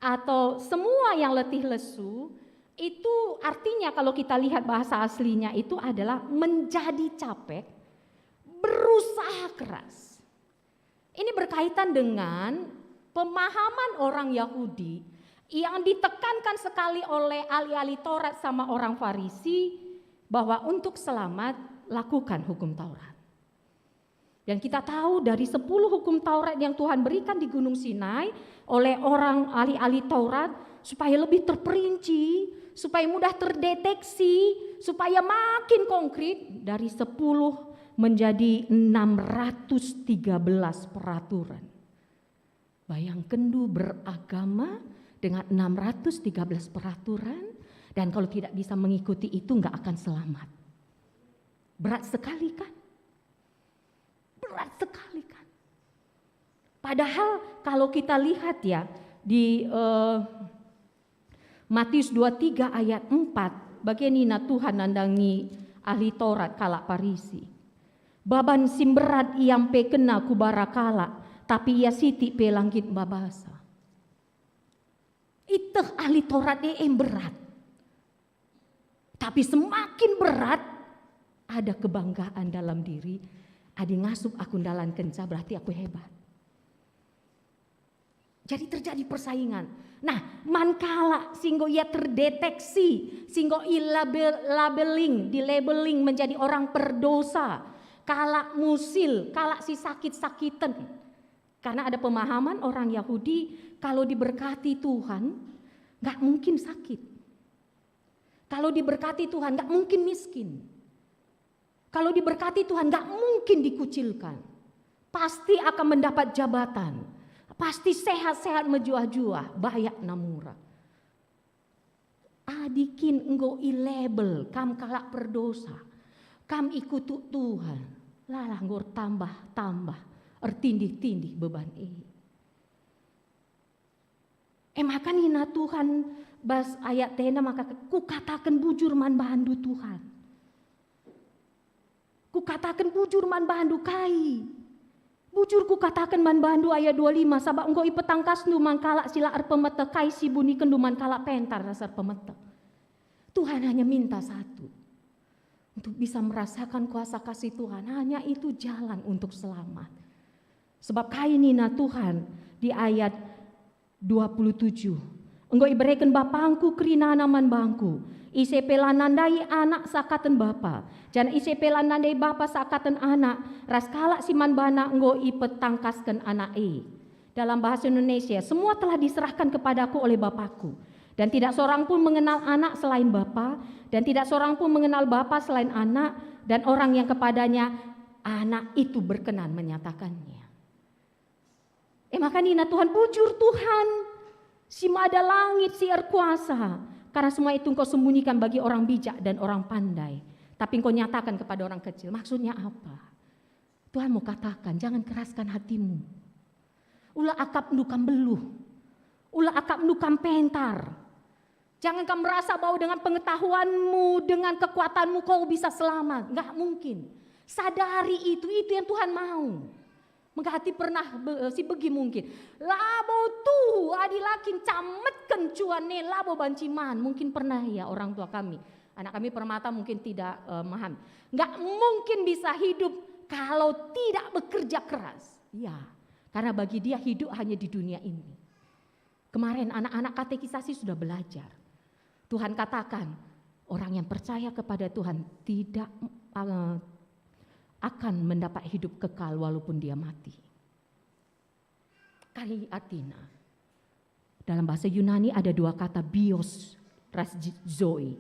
atau semua yang letih lesu, itu artinya kalau kita lihat bahasa aslinya itu adalah menjadi capek, berusaha keras. Ini berkaitan dengan pemahaman orang Yahudi yang ditekankan sekali oleh ahli-ahli Taurat sama orang Farisi, bahwa untuk selamat, lakukan hukum Taurat. Dan kita tahu dari sepuluh hukum Taurat yang Tuhan berikan di Gunung Sinai oleh orang ahli-ahli Taurat, supaya lebih terperinci, supaya mudah terdeteksi, supaya makin konkret, dari sepuluh menjadi enam ratus tiga belas peraturan. Bayangkenndu beragama dengan enam ratus tiga belas peraturan, dan kalau tidak bisa mengikuti itu, nggak akan selamat. Berat sekali, kan? Berat sekali, kan? Padahal kalau kita lihat, ya, di, eh, Matius dua tiga ayat empat, bage nina Tuhan nandangi ahli Taurat kalak Parisi, "Baban si mberat iampekenna ku bara kalak, tapi ia sitik pe la nggit mbabasa." Iteh ahli Taurat e, e mberat. Tapi semakin berat, ada kebanggaan dalam diri. Adi ngasup aku ndalankenca, berarti aku hebat. Jadi terjadi persaingan. Nah, man kalak si enggo ia terdeteksi, si enggo i-label-, labeling, di-labeling menjadi orang perdosa, kalak musil, kalak si sakit-sakiten. Karena ada pemahaman orang Yahudi, kalau diberkati Tuhan, nggak mungkin sakit. Kalau diberkati Tuhan, nggak mungkin miskin. Kalau diberkati Tuhan, nggak mungkin dikucilkan. Pasti akan mendapat jabatan. Pasti sehat-sehat mejuah-juah, bayak namura. Adi kin enggo i-label kam kalak perdosa, kam ikutuk Tuhan, lalah enggo ertambah-tambah, ertindih-tindih beban e. E maka nina Tuhan bas ayat enda maka, "Kukataken bujur man bandu, Tuhan. Kukataken bujur man bandu kai? Bujur kukataken man bandu," ayat dua lima, "sabap enggo ipetangkasndu man kalak si la erpemeteh kai si ibunikenndu man kalak pentar ras erpemeteh." Tuhan hanya minta satu, untuk bisa merasakan kuasa kasih Tuhan, hanya itu jalan untuk selamat. Sebab kai nina Tuhan di ayat dua puluh tujuh, "Enggo ibereken bapangku kerinana man bangku. Ise pe la nandai anak seakaten bapa, janah ise pe la nandai bapa seakaten anak, ras kalak si man bana enggo ipetangkasken anak e." Dalam bahasa Indonesia, "Semua telah diserahkan kepadaku oleh Bapakku, dan tidak seorang pun mengenal anak selain Bapa, dan tidak seorang pun mengenal Bapa selain Anak, dan orang yang kepadanya Anak itu berkenan menyatakannya." E maka nina Tuhan, "Bujur Tuhan, si mada langit, si erkuasa, karena semua itu Engkau sembunyikan bagi orang bijak dan orang pandai, tapi Engkau nyatakan kepada orang kecil." Maksudnya apa? Tuhan mau katakan, jangan keraskan hatimu. Ula akapndu kam beluh. Ula akapndu kam pentar. Jangan kam merasa bahwa dengan pengetahuanmu, dengan kekuatanmu kau bisa selamat. Nggak mungkin. Sadari itu, itu yang Tuhan mau. Mengkati pernah be-, si begi mungkin. Labo tuhu adi la kin cametken cuan e labo banci man. Mungkin pernah ya orang tua kami. Anak kami permata mungkin tidak, eh, maham. Nggak mungkin bisa hidup kalau tidak bekerja keras. Ya, karena bagi dia hidup hanya di dunia ini. Kemarin anak-anak katekisasi sudah belajar. Tuhan katakan, orang yang percaya kepada Tuhan tidak, eh, akan mendapat hidup kekal walaupun dia mati. Kai artina? Dalam bahasa Yunani ada dua kata, bios ras j-, zoe.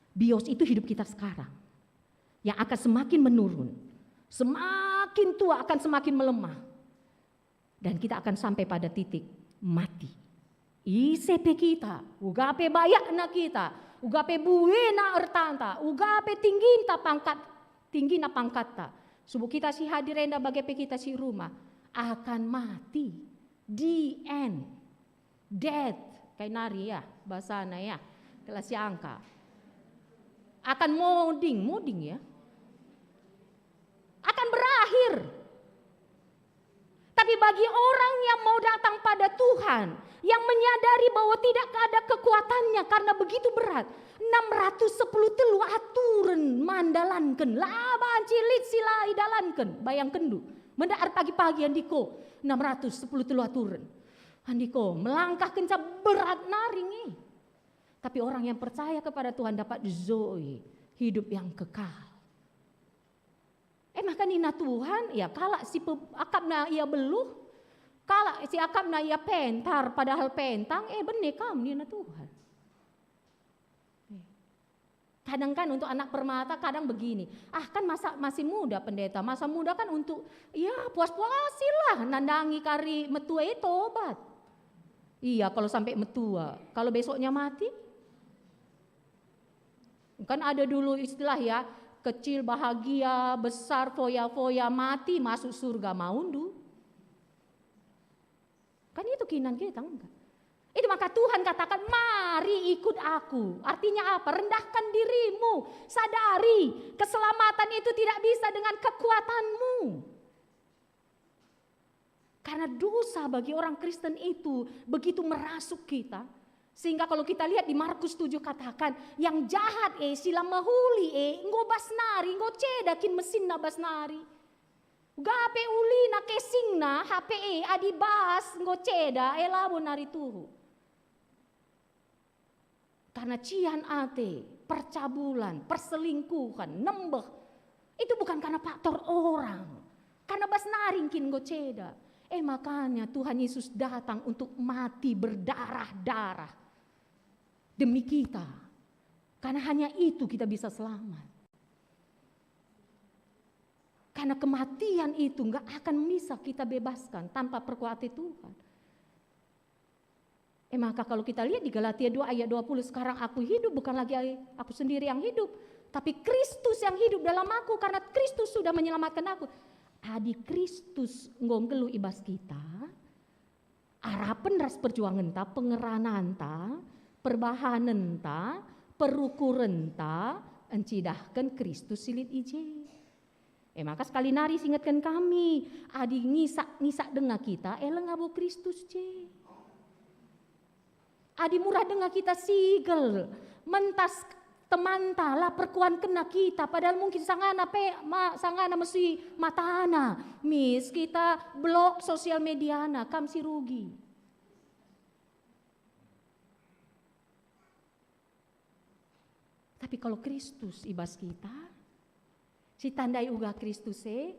Bios itu hidup kita sekarang, yang akan semakin menurun, semakin tua akan semakin melemah, dan kita akan sampai pada titik mati. Ise pe kita, uga pe bayakna kita, uga pe buena ertanta, uga pe tingginta pangkat, tinggina pangkatta, subuk kita si hadir enda bage pe kita si rumah, akan mati. The end. Death, kai nari ya, bahasana ya, kelas yang angka. Akan moding, moding ya. Akan berakhir. Tapi bagi orang yang mau datang pada Tuhan, yang menyadari bahwa tidak ada kekuatannya karena begitu berat, enam ratus sepuluh telu aturen mandalanken, la banci lit si la idalanken. Bayangkenndu, menda erpagi-pagi andiko, enam ratus sepuluh telu aturen. Andiko, melangkah kenca berat nari nge. Tapi orang yang percaya kepada Tuhan dapat zoe, hidup yang kekal. Eh, maka nina Tuhan, ya, kalak si pe-, akapna ia beluh, kalak si akapna ia pentar, padahal pentang, eh, bene kam, nina Tuhan. Eh. Kadang kan untuk anak permata kadang begini, "Ah, kan masa masih muda, Pendeta, masa muda kan untuk, ya, puas-puasilah, nandangi kari metua, eh, tobat." Iya, kalau sampai metua, kalau besoknya mati? Kan ada dulu istilah ya, kecil bahagia, besar foya-foya, mati masuk surga, maundu. Kan itu kinan kita, enggak? Itu maka Tuhan katakan, "Mari ikut Aku." Artinya apa? Rendahkan dirimu, sadari keselamatan itu tidak bisa dengan kekuatanmu. Karena dosa bagi orang Kristen itu begitu merasuk kita, sehingga kalau kita lihat di Markus tujuh katakan, yang jahat e, si la mehuli e, enggo bas nari, enggo ceda kin mesinna bas nari. Uga pe ulina, casingna, H P e, adi bas enggo ceda, e labo nari tuhu. Karena cian ate, percabulan, perselingkuhan, nembeh, itu bukan karena faktor orang, karena bas nari kin enggo ceda. Eh, makanya Tuhan Yesus datang untuk mati berdarah-darah demi kita. Karena hanya itu kita bisa selamat. Karena kematian itu nggak akan bisa kita bebaskan tanpa perkuasa Tuhan. Eh, maka kalau kita lihat di Galatia dua ayat dua puluh, "Sekarang aku hidup, bukan lagi aku sendiri yang hidup, tapi Kristus yang hidup dalam aku, karena Kristus sudah menyelamatkan aku." Adi Kristus enggo nggeluh i bas kita, arapen ras perjuangenta, pengerananta, perbahanenta, perukurenta, encidahken Kristus si lit i je. E maka sekali nari singetken kami, adi ngisak-ngisak denga kita, e labo Kristus je. Adi murah denga kita sigel, mentas temanta, la perkuankenna kita, padahal mungkin sangana pe, ma, sangana mesi matana, mis kita blok sosial mediana, kam si rugi. Tapi kalau Kristus i bas kita, si tandai uga Kristus e,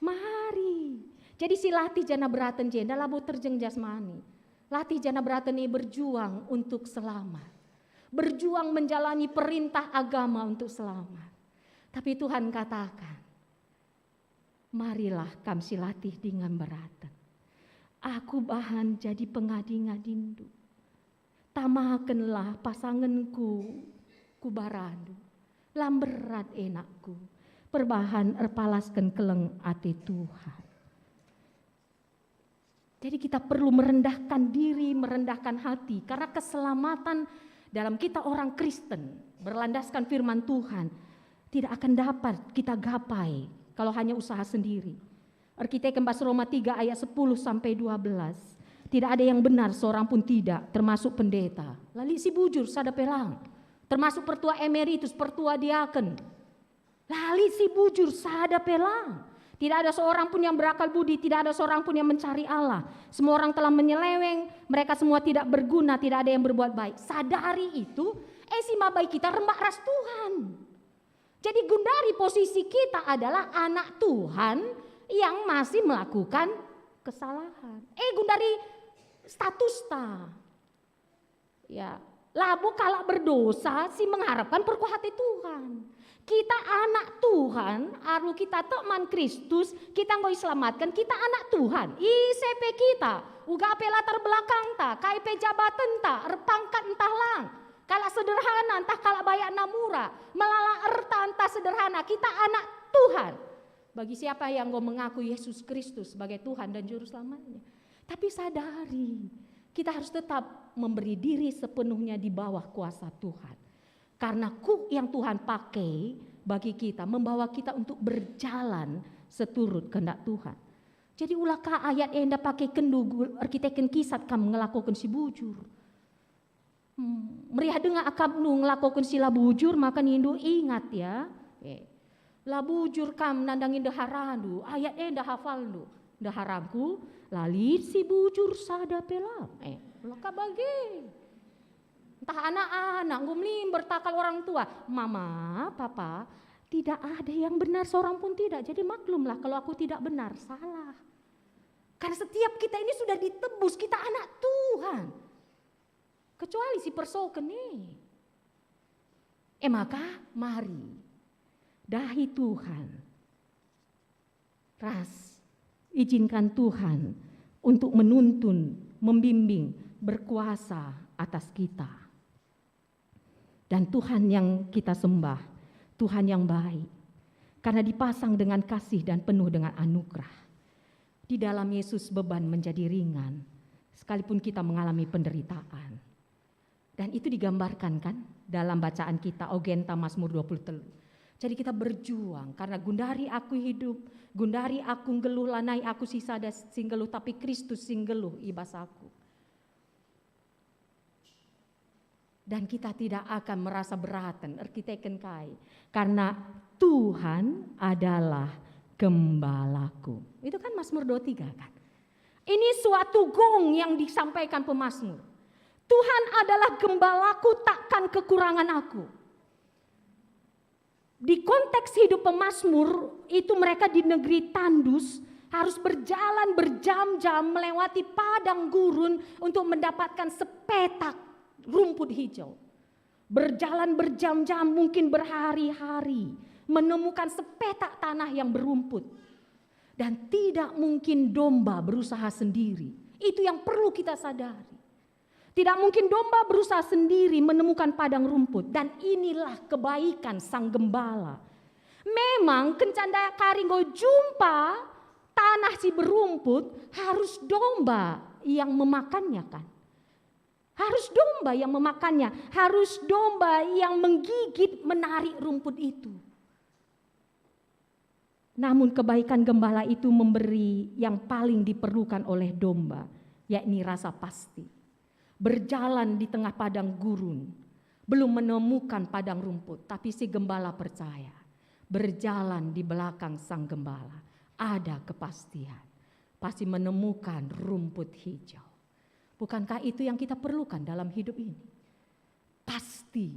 mari. Jadi si latih janah beraten jenda labo terjeng jasmani. Latih janah beraten e berjuang untuk selamat. Berjuang menjalani perintah agama untuk selamat. Tapi Tuhan katakan, "Marilah kam si latih dingen beraten. Aku bahan jadi pengadi-ngadindu. Tamakenlah pasangenku ku barandu. La mberat e nakku, perbahan erpalasken keleng ate Tuhan." Jadi kita perlu merendahkan diri, merendahkan hati, karena keselamatan dalam kita orang Kristen berlandaskan firman Tuhan tidak akan dapat kita gapai kalau hanya usaha sendiri. Erkiteken bas Roma tiga ayat sepuluh sampai dua belas, "Tidak ada yang benar, seorang pun tidak, termasuk pendeta. La lit si bujur sada pe lang, termasuk pertua emeritus, pertua diaken. La lit si bujur sada pe lang. Tidak ada seorang pun yang berakal budi, tidak ada seorang pun yang mencari Allah. Semua orang telah menyeleweng, mereka semua tidak berguna, tidak ada yang berbuat baik." Sadari itu, e si mabai kita rembak ras Tuhan. Jadi gundari posisi kita adalah anak Tuhan yang masih melakukan kesalahan. Eh, gundari statusta. Ya, labo kalak berdosa si mengharapkan perkuah ate Tuhan. Kita anak Tuhan, alu kita tek man Kristus, kita enggo iselamatken, kita anak Tuhan. Ise pe kita, uga pe latar belakangta, kai pe jabatenta, erpangkat ntah lang, kalak sederhana ntah kalak bayak namura, melala erta ntah sederhana, kita anak Tuhan. Bagi siapa yang enggo mengaku Yesus Kristus sebagai Tuhan dan Juru Selamatnya. Tapi sadari, kita harus tetap memberi diri sepenuhnya di bawah kuasa Tuhan. Karena kuh yang Tuhan pakai bagi kita, membawa kita untuk berjalan seturut kehendak Tuhan. Jadi ula ka ayat enda pakaiken du gu-, erkiteken kisat kam ngelakoken si bujur. Hmm, meriah denga akapndu ngelakoken si la bujur, maka nindu, "Ingat ya, eh, la bujur kam nandangi ndeharandu, ayat enda hafalndu, 'Ndeharangku, la lit si bujur sada pe lam.'" Eh, ula ka bage. Ntah anak-anak, enggo melimber takal orang tua, "Mama, Papa, tidak ada yang benar seorang pun tidak, jadi maklumlah kalau aku tidak benar, salah." Karena setiap kita ini sudah ditebus, kita anak Tuhan. Kecuali si persoken e. E maka, mari dahi Tuhan. Ras, ijinkan Tuhan untuk menuntun, membimbing, berkuasa atas kita. Dan Tuhan yang kita sembah, Tuhan yang baik, karena dipasang dengan kasih dan penuh dengan anugerah. Di dalam Yesus beban menjadi ringan, sekalipun kita mengalami penderitaan. Dan itu digambarkan, kan, dalam bacaan kita, ogenta Mazmur dua puluh telu. Jadi kita berjuang, karena gundari aku hidup, gundari aku nggeluh, lanai aku si sada si nggeluh, tapi Kristus si nggeluh i bas aku. Dan kita tidak akan merasa beraten, erkiteken kai? Karena Tuhan adalah gembalaku. Itu kan Mazmur dua tiga, kan? Ini suatu gong yang disampaikan pemazmur. "Tuhan adalah gembalaku, takkan kekurangan aku." Di konteks hidup pemazmur itu, mereka di negeri tandus harus berjalan berjam-jam melewati padang gurun untuk mendapatkan sepetak rumput hijau. Berjalan berjam-jam, mungkin berhari-hari, menemukan sepetak tanah yang berumput. Dan tidak mungkin domba berusaha sendiri. Itu yang perlu kita sadari. Tidak mungkin domba berusaha sendiri menemukan padang rumput. Dan inilah kebaikan sang gembala. Memang kenca ndai kari enggo jumpa tanah si berumput, harus domba yang memakannya, kan? Harus domba yang memakannya, harus domba yang menggigit, menarik rumput itu. Namun kebaikan gembala itu memberi yang paling diperlukan oleh domba, yakni rasa pasti. Berjalan di tengah padang gurun, belum menemukan padang rumput, tapi si gembala percaya, berjalan di belakang sang gembala, ada kepastian, pasti menemukan rumput hijau. Bukankah itu yang kita perlukan dalam hidup ini? Pasti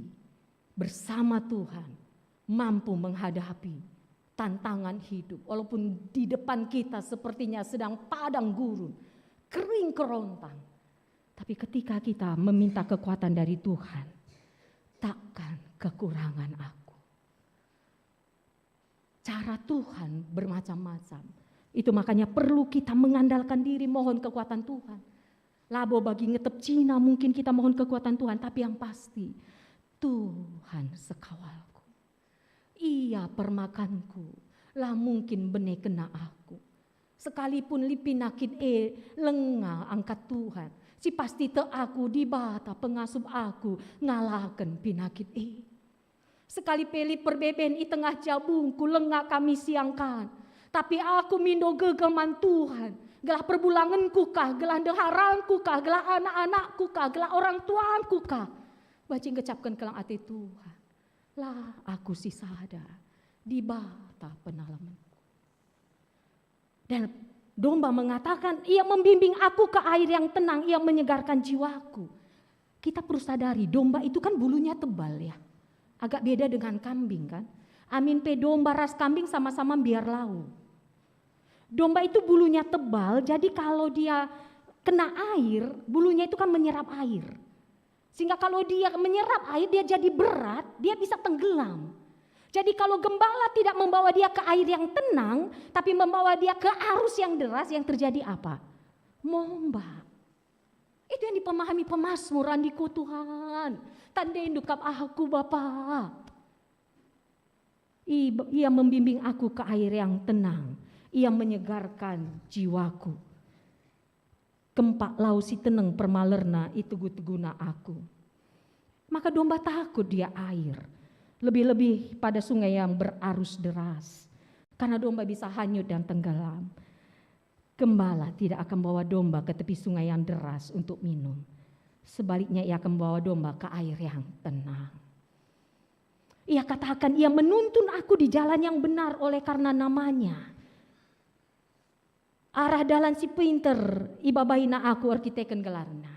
bersama Tuhan mampu menghadapi tantangan hidup, walaupun di depan kita sepertinya sedang padang gurun, kering kerontang. Tapi ketika kita meminta kekuatan dari Tuhan, takkan kekurangan aku. Cara Tuhan bermacam-macam. Itu makanya perlu kita mengandalkan diri, mohon kekuatan Tuhan. Labo bagi ngetep Cina mungkin kita mohon kekuatan Tuhan, tapi yang pasti, Tuhan sekawalku. Ia permakanku, la mungkin bene kena aku. Sekalipun lit pinakit e, lenga angkat Tuhan. Si pasti tek aku, Dibata pengasup aku ngalaken pinakit e. Sekali pe lit perbeben i tengah jabungku, lenga kami siangkan. Tapi aku mindo gegeh man Tuhan, gelah perbulangenku kah, gelah ndeharangku kah, gelah anak-anakku kah, gelah orang tuangku kah. Banci ngecapken keleng ate Tuhan. La aku si sada, Dibata penalemenku. Dan domba mengatakan, "Ia membimbing aku ke air yang tenang, ia menyegarkan jiwaku." Kita perlu sadari, domba itu kan bulunya tebal, ya. Agak beda dengan kambing, kan. Amin pe domba ras kambing sama-sama mbiar lau. Domba itu bulunya tebal, jadi kalau dia kena air, bulunya itu kan menyerap air. Sehingga kalau dia menyerap air, dia jadi berat, dia bisa tenggelam. Jadi kalau gembala tidak membawa dia ke air yang tenang, tapi membawa dia ke arus yang deras, yang terjadi apa? Mombak. Itu yang dipemahami pemazmur, "Andiko Tuhan, tandaindu kap aku, Bapa." I-, Ia membimbing aku ke air yang tenang. Ia menyegarkan jiwaku. Kempak lau si teneng permalerna itegu-teguna aku. Maka domba takut dia air, lebih-lebih pada sungai yang berarus deras, karena domba bisa hanyut dan tenggelam. Gembala tidak akan bawa domba ke tepi sungai yang deras untuk minum. Sebaliknya, ia akan bawa domba ke air yang tenang. Ia katakan, "Ia menuntun aku di jalan yang benar oleh karena namanya. Arah dalan si pinter ibabaina aku erkiteken gelarna."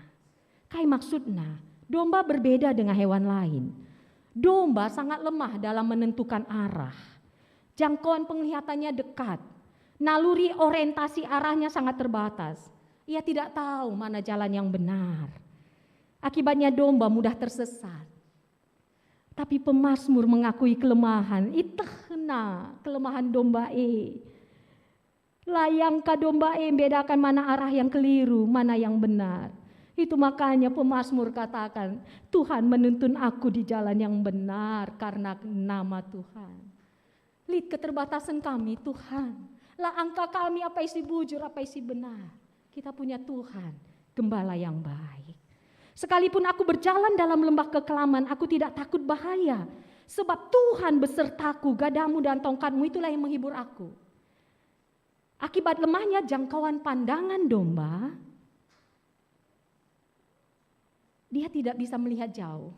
Kai maksudna? Domba berbeda dengan hewan lain. Domba sangat lemah dalam menentukan arah. Jangkauan penglihatannya dekat. Naluri orientasi arahnya sangat terbatas. Ia tidak tahu mana jalan yang benar. Akibatnya domba mudah tersesat. Tapi pemazmur mengakui kelemahan, itehna kelemahan domba e. La iangka domba e mbedakan mana arah yang keliru, mana yang benar. Itu makanya pemazmur katakan, "Tuhan menuntun aku di jalan yang benar karena nama Tuhan." Lit keterbatasan kami, Tuhan. La angka kami apa isi bujur, apa isi benar. Kita punya Tuhan, gembala yang baik. "Sekalipun aku berjalan dalam lembah kekelaman, aku tidak takut bahaya, sebab Tuhan besertaku, gadamu dan tongkatmu itulah yang menghibur aku." Akibat lemahnya jangkauan pandangan domba, dia tidak bisa melihat jauh,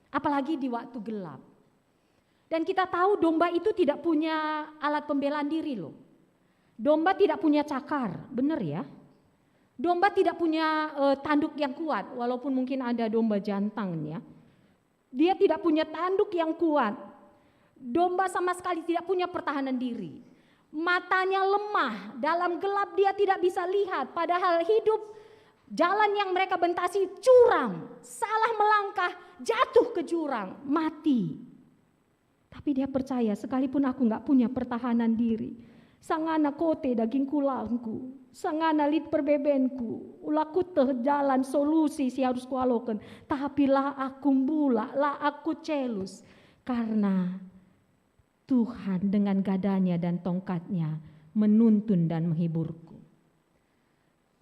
apalagi di waktu gelap. Dan kita tahu domba itu tidak punya alat pembelaan diri loh. Domba tidak punya cakar, bener ya? Domba tidak punya, eh, tanduk yang kuat, walaupun mungkin ada domba jantan ya. Dia tidak punya tanduk yang kuat. Domba sama sekali tidak punya pertahanan diri. Matanya lemah, dalam gelap dia tidak bisa lihat, padahal hidup, jalan yang mereka bentasi curam, salah melangkah, jatuh ke jurang, mati. Tapi dia percaya, "Sekalipun aku nggak punya pertahanan diri, sangana kote dagingku langku, sangana lit perbebenku, ula kuteh jalan solusi si harus kualoken, tapi la aku mbulak, la aku celus, karena Tuhan dengan gadanya dan tongkatnya menuntun dan menghiburku."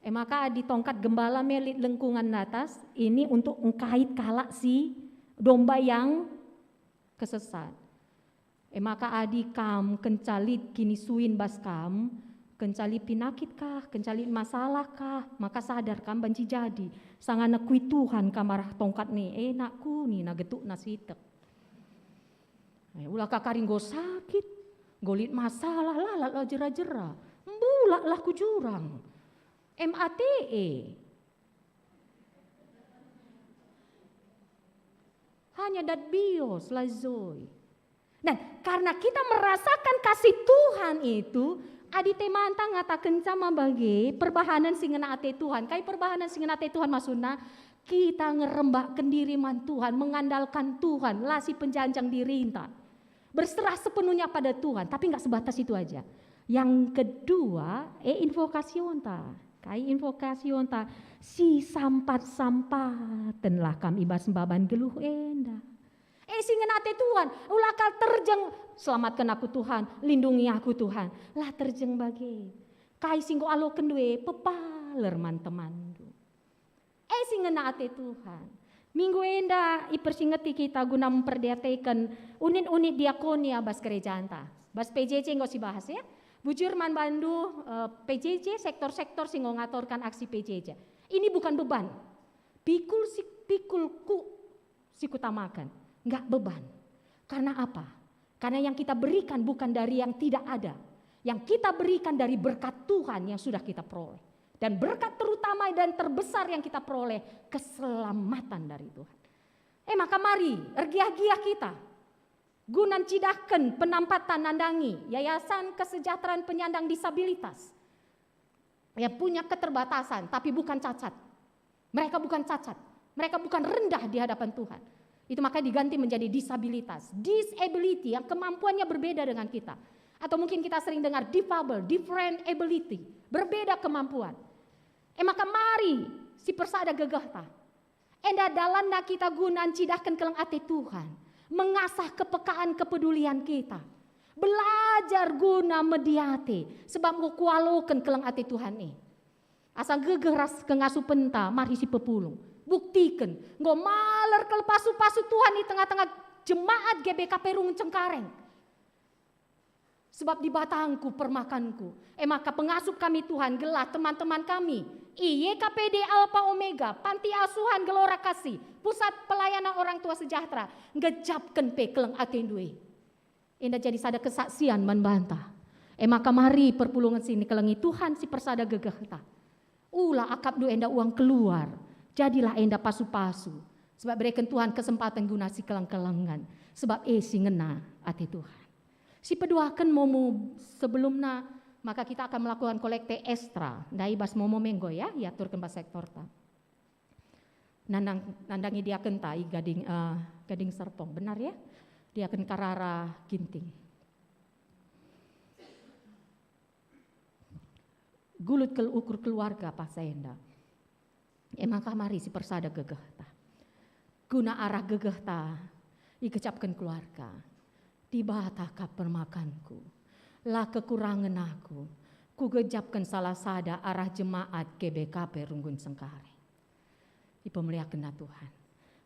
E maka adi tongkat gembala me lit lengkungan atas, ini untuk engkait kalak si domba yang kesesat. E maka adi kam kenca lit kinisuin bas kam, kenca lit pinakit kah, kenca lit masalah kah, maka sadar kam banci jadi. Sangana kui Tuhan kam arah tongkat ni, "Enakku," nina getukna sitek. Eh, ula ka kari enggo sakit, enggo lit masalah, lalap la jera-jera. Mbulaklah ku jurang. M A T E. Hanya dat bios la joi. Dan karena kita merasakan kasih Tuhan itu, adi temanta ngatakenca ma bage perbahanen si ngena ate Tuhan. Kai perbahanen si ngena ate Tuhan maksudna? Kita ngerembakken diri man Tuhan, mengandalkan Tuhan, la si penjanjang dirinta. Berserah sepenuhnya pada Tuhan, tapi nggak sebatas itu aja. Yang kedua, e invokasionta. Kai invokasionta? Si sampat-sampatenlah kam i bas mbaban geluh enda. E si ngena ate Tuhan, ula kal terjeng, "Selamatken aku Tuhan, lindungi aku Tuhan." La terjeng bage. Kai si enggo alokenndu e, pepaler man temanndu. E si ngena ate Tuhan. Minggu enda ipersingeti kita guna memperdiateken unit-unit diakonia bas gerejanta. Bas P J J enggo sibahas ya. Bujur man bandu, eh, P J J, sektor-sektor si enggo ngaturkan aksi P J J. Ini bukan beban. Pikul si, pikulku si kutamaken. Enggak beban. Karena apa? Karena yang kita berikan bukan dari yang tidak ada. Yang kita berikan dari berkat Tuhan yang sudah kita peroleh. Dan berkat terutama dan terbesar yang kita peroleh, keselamatan dari Tuhan. Eh, maka mari, ergiah-giah kita. guna ncidahken penampatan nandangi Yayasan Kesejahteraan Penyandang Disabilitas. Ya, punya keterbatasan, tapi bukan cacat. Mereka bukan cacat. Mereka bukan rendah di hadapan Tuhan. Itu makanya diganti menjadi disabilitas. Disability yang kemampuannya berbeda dengan kita. Atau mungkin kita sering dengar difabel, different ability, berbeda kemampuan. E maka mari sipersada gegehta. Enda dalanna kita guna ncidahken keleng ate Tuhan, mengasah kepekaan kepedulian kita. Belajar guna mediate, sebab enggo kualoken keleng ate Tuhan e. Asa gegeh ras kengasupenta, mari sipepulung. Buktiken, enggo maler kal pasu-pasu Tuhan i tengah-tengah jemaat G B K P Runggun Cengkareng. Sebab Dibata enggo permakanku. E maka pengasup kami Tuhan, gelah teman-teman kami i Y K P D Alpha Omega, Panti Asuhan Gelora Kasih, Pusat Pelayanan Orang Tua Sejahtera, ngejapken pe keleng atendu e. Enda jadi sada kesaksian man banta. E maka mari perpulungen si nikelengi Tuhan sipersada gegehta. Ula akapndu enda uang keluar, jadilah enda pasu-pasu, sebab bereken Tuhan kesempaten guna sikeleng-kelengen, sebab e si ngena ate Tuhan. Sipeduaken momo sebelumna, maka kita akan melakukan kolekte ekstra, ndai bas momo me enggo ya, iaturken bas sektorta. Nandang, nandangi diakenta i Gading, eh, Gading Serpong, benar ya? Diaken Karara Ginting. Gulut kal ukur keluarga paksa enda. E maka mari sipersada gegehta. Guna arah gegehta, igejapken keluarga. Dibata kap permakanku. La kekurangen aku. Kugejapken salah sada arah jemaat G B K P Runggun Cengkareng. Ipemuliakenna Tuhan.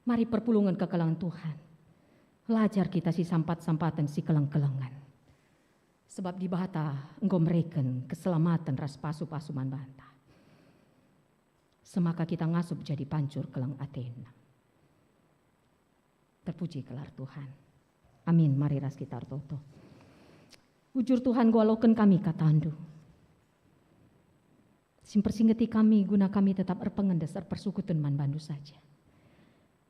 Mari perpulungen kekelengen Tuhan. Lajar kita sisampat-sampaten sikeleng-kelengen. Sebab Dibata enggo mereken keselamaten ras pasu-pasu man banta. Semaka kita ngasup jadi pancur keleng ateNa. Terpuji gelar Tuhan. Amin. Mari ras kita ertoto. Bujur Tuhan, enggo aloken kami katandu. Si mpersingeti kami guna kami tetap erpengendes erpersukuten man bandu saja.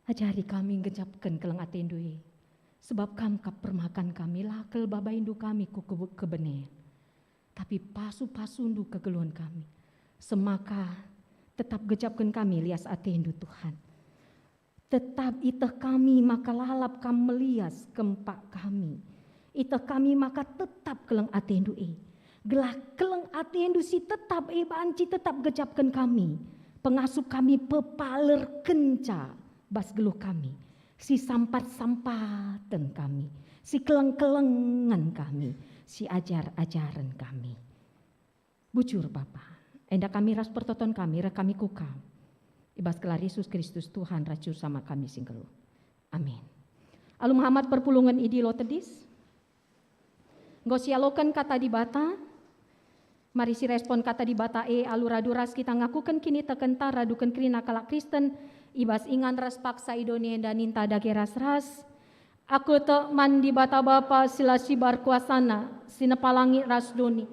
Ajari kami ngejapken keleng atendu e, sebab Kam kap permakan kami, la kal babaindu kami ku kebe-, kebenen, tapi pasu-pasundu kegeluhen kami. Semaka tetap gejapken kami lias atendu, Tuhan. Tetap iteh kami maka lalap Kam melias kempak kami. Iteh kami maka tetap keleng atendu e. Gelah keleng atendu si tetap e banci tetap gejapken kami. Pengasup kami pepalerkenca bas geluh kami. Si sampat-sampaten kami. Si keleng-kelengen kami. Si ajar-ajaren kami. Bujur, Bapa, enda kami ras pertoton kami reh kami ku Kam. I bas gelar Yesus Kristus, Tuhan ras Juru Selamat kami si nggeluh. Amin. Alu mehamat perpulungen i Dilo tedis. Enggo sialoken Kata Dibata, mari sirespon Kata Dibata e alu radu ras kita ngakuken kinitekenta raduken kerina kalak Kristen i bas ingan ras paksa i doni enda ninta dage ras-ras. Aku tek man Dibata Bapa si la sibar kuasana, si nepa langit ras doni.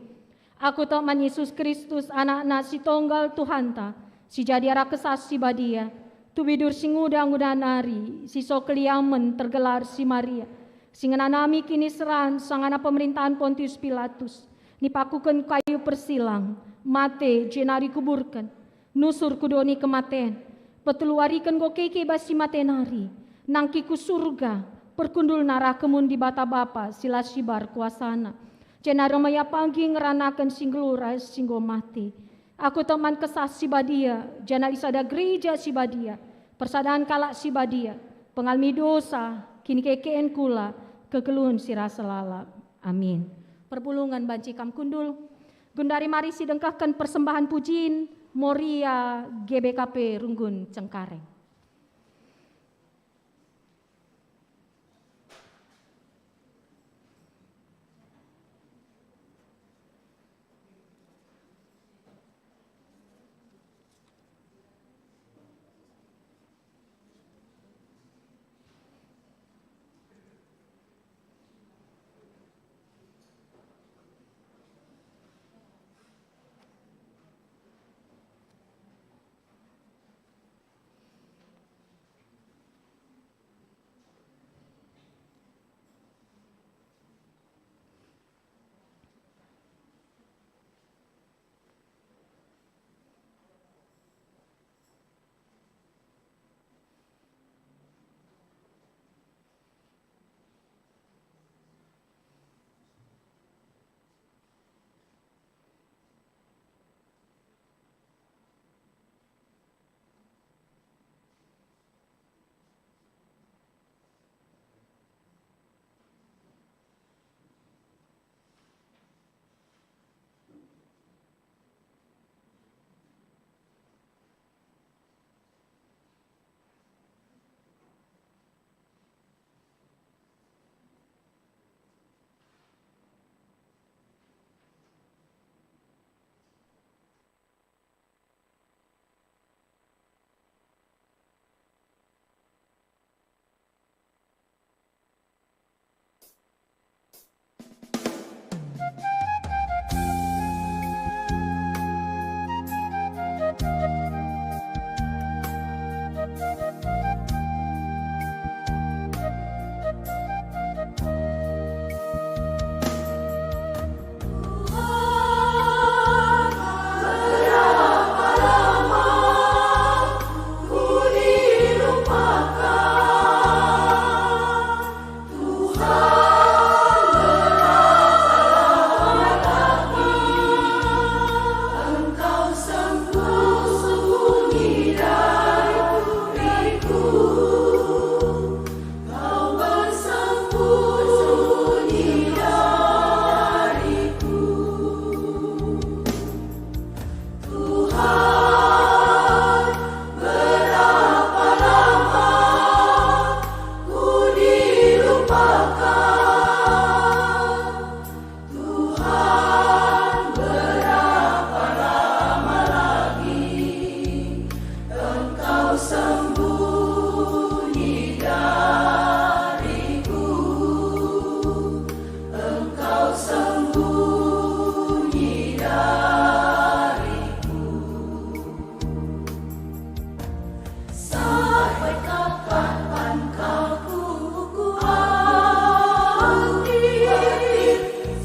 Aku tek man Yesus Kristus, AnakNa si Tonggal Tuhanta, si jadi arah Kesah Si Badia, tubi dur si nguda-nguda nari, si so keliamen tergelar si Maria, si ngenanami kiniseran sangana pemerintahan Pontius Pilatus, nipakuken kayu persilang, mate, jenari kuburken. Nusur ku doni kematen, peteluariken enggo keke bas si mate nari, nangki ku Surga, perkundulna arah kemun Dibata Bapa si la sibar kuasana, jenari maya pagi ngeranaken si nggeluh ras si enggo mate. Aku tek man Kesah Si Badia, janah i sada gereja si badia, persadan kalak si badia, pengalemi dosa, kinikeken kula, kegeluhen si rasa lalap. Amin. Perpulungen banci kam kundul. Gundari mari sidengkehken persembahen pujin Moria G B K P Runggun Cengkareng. Sembunyi dariku, Engkau sembunyi dariku. Sampai kapan Kau kuanggap?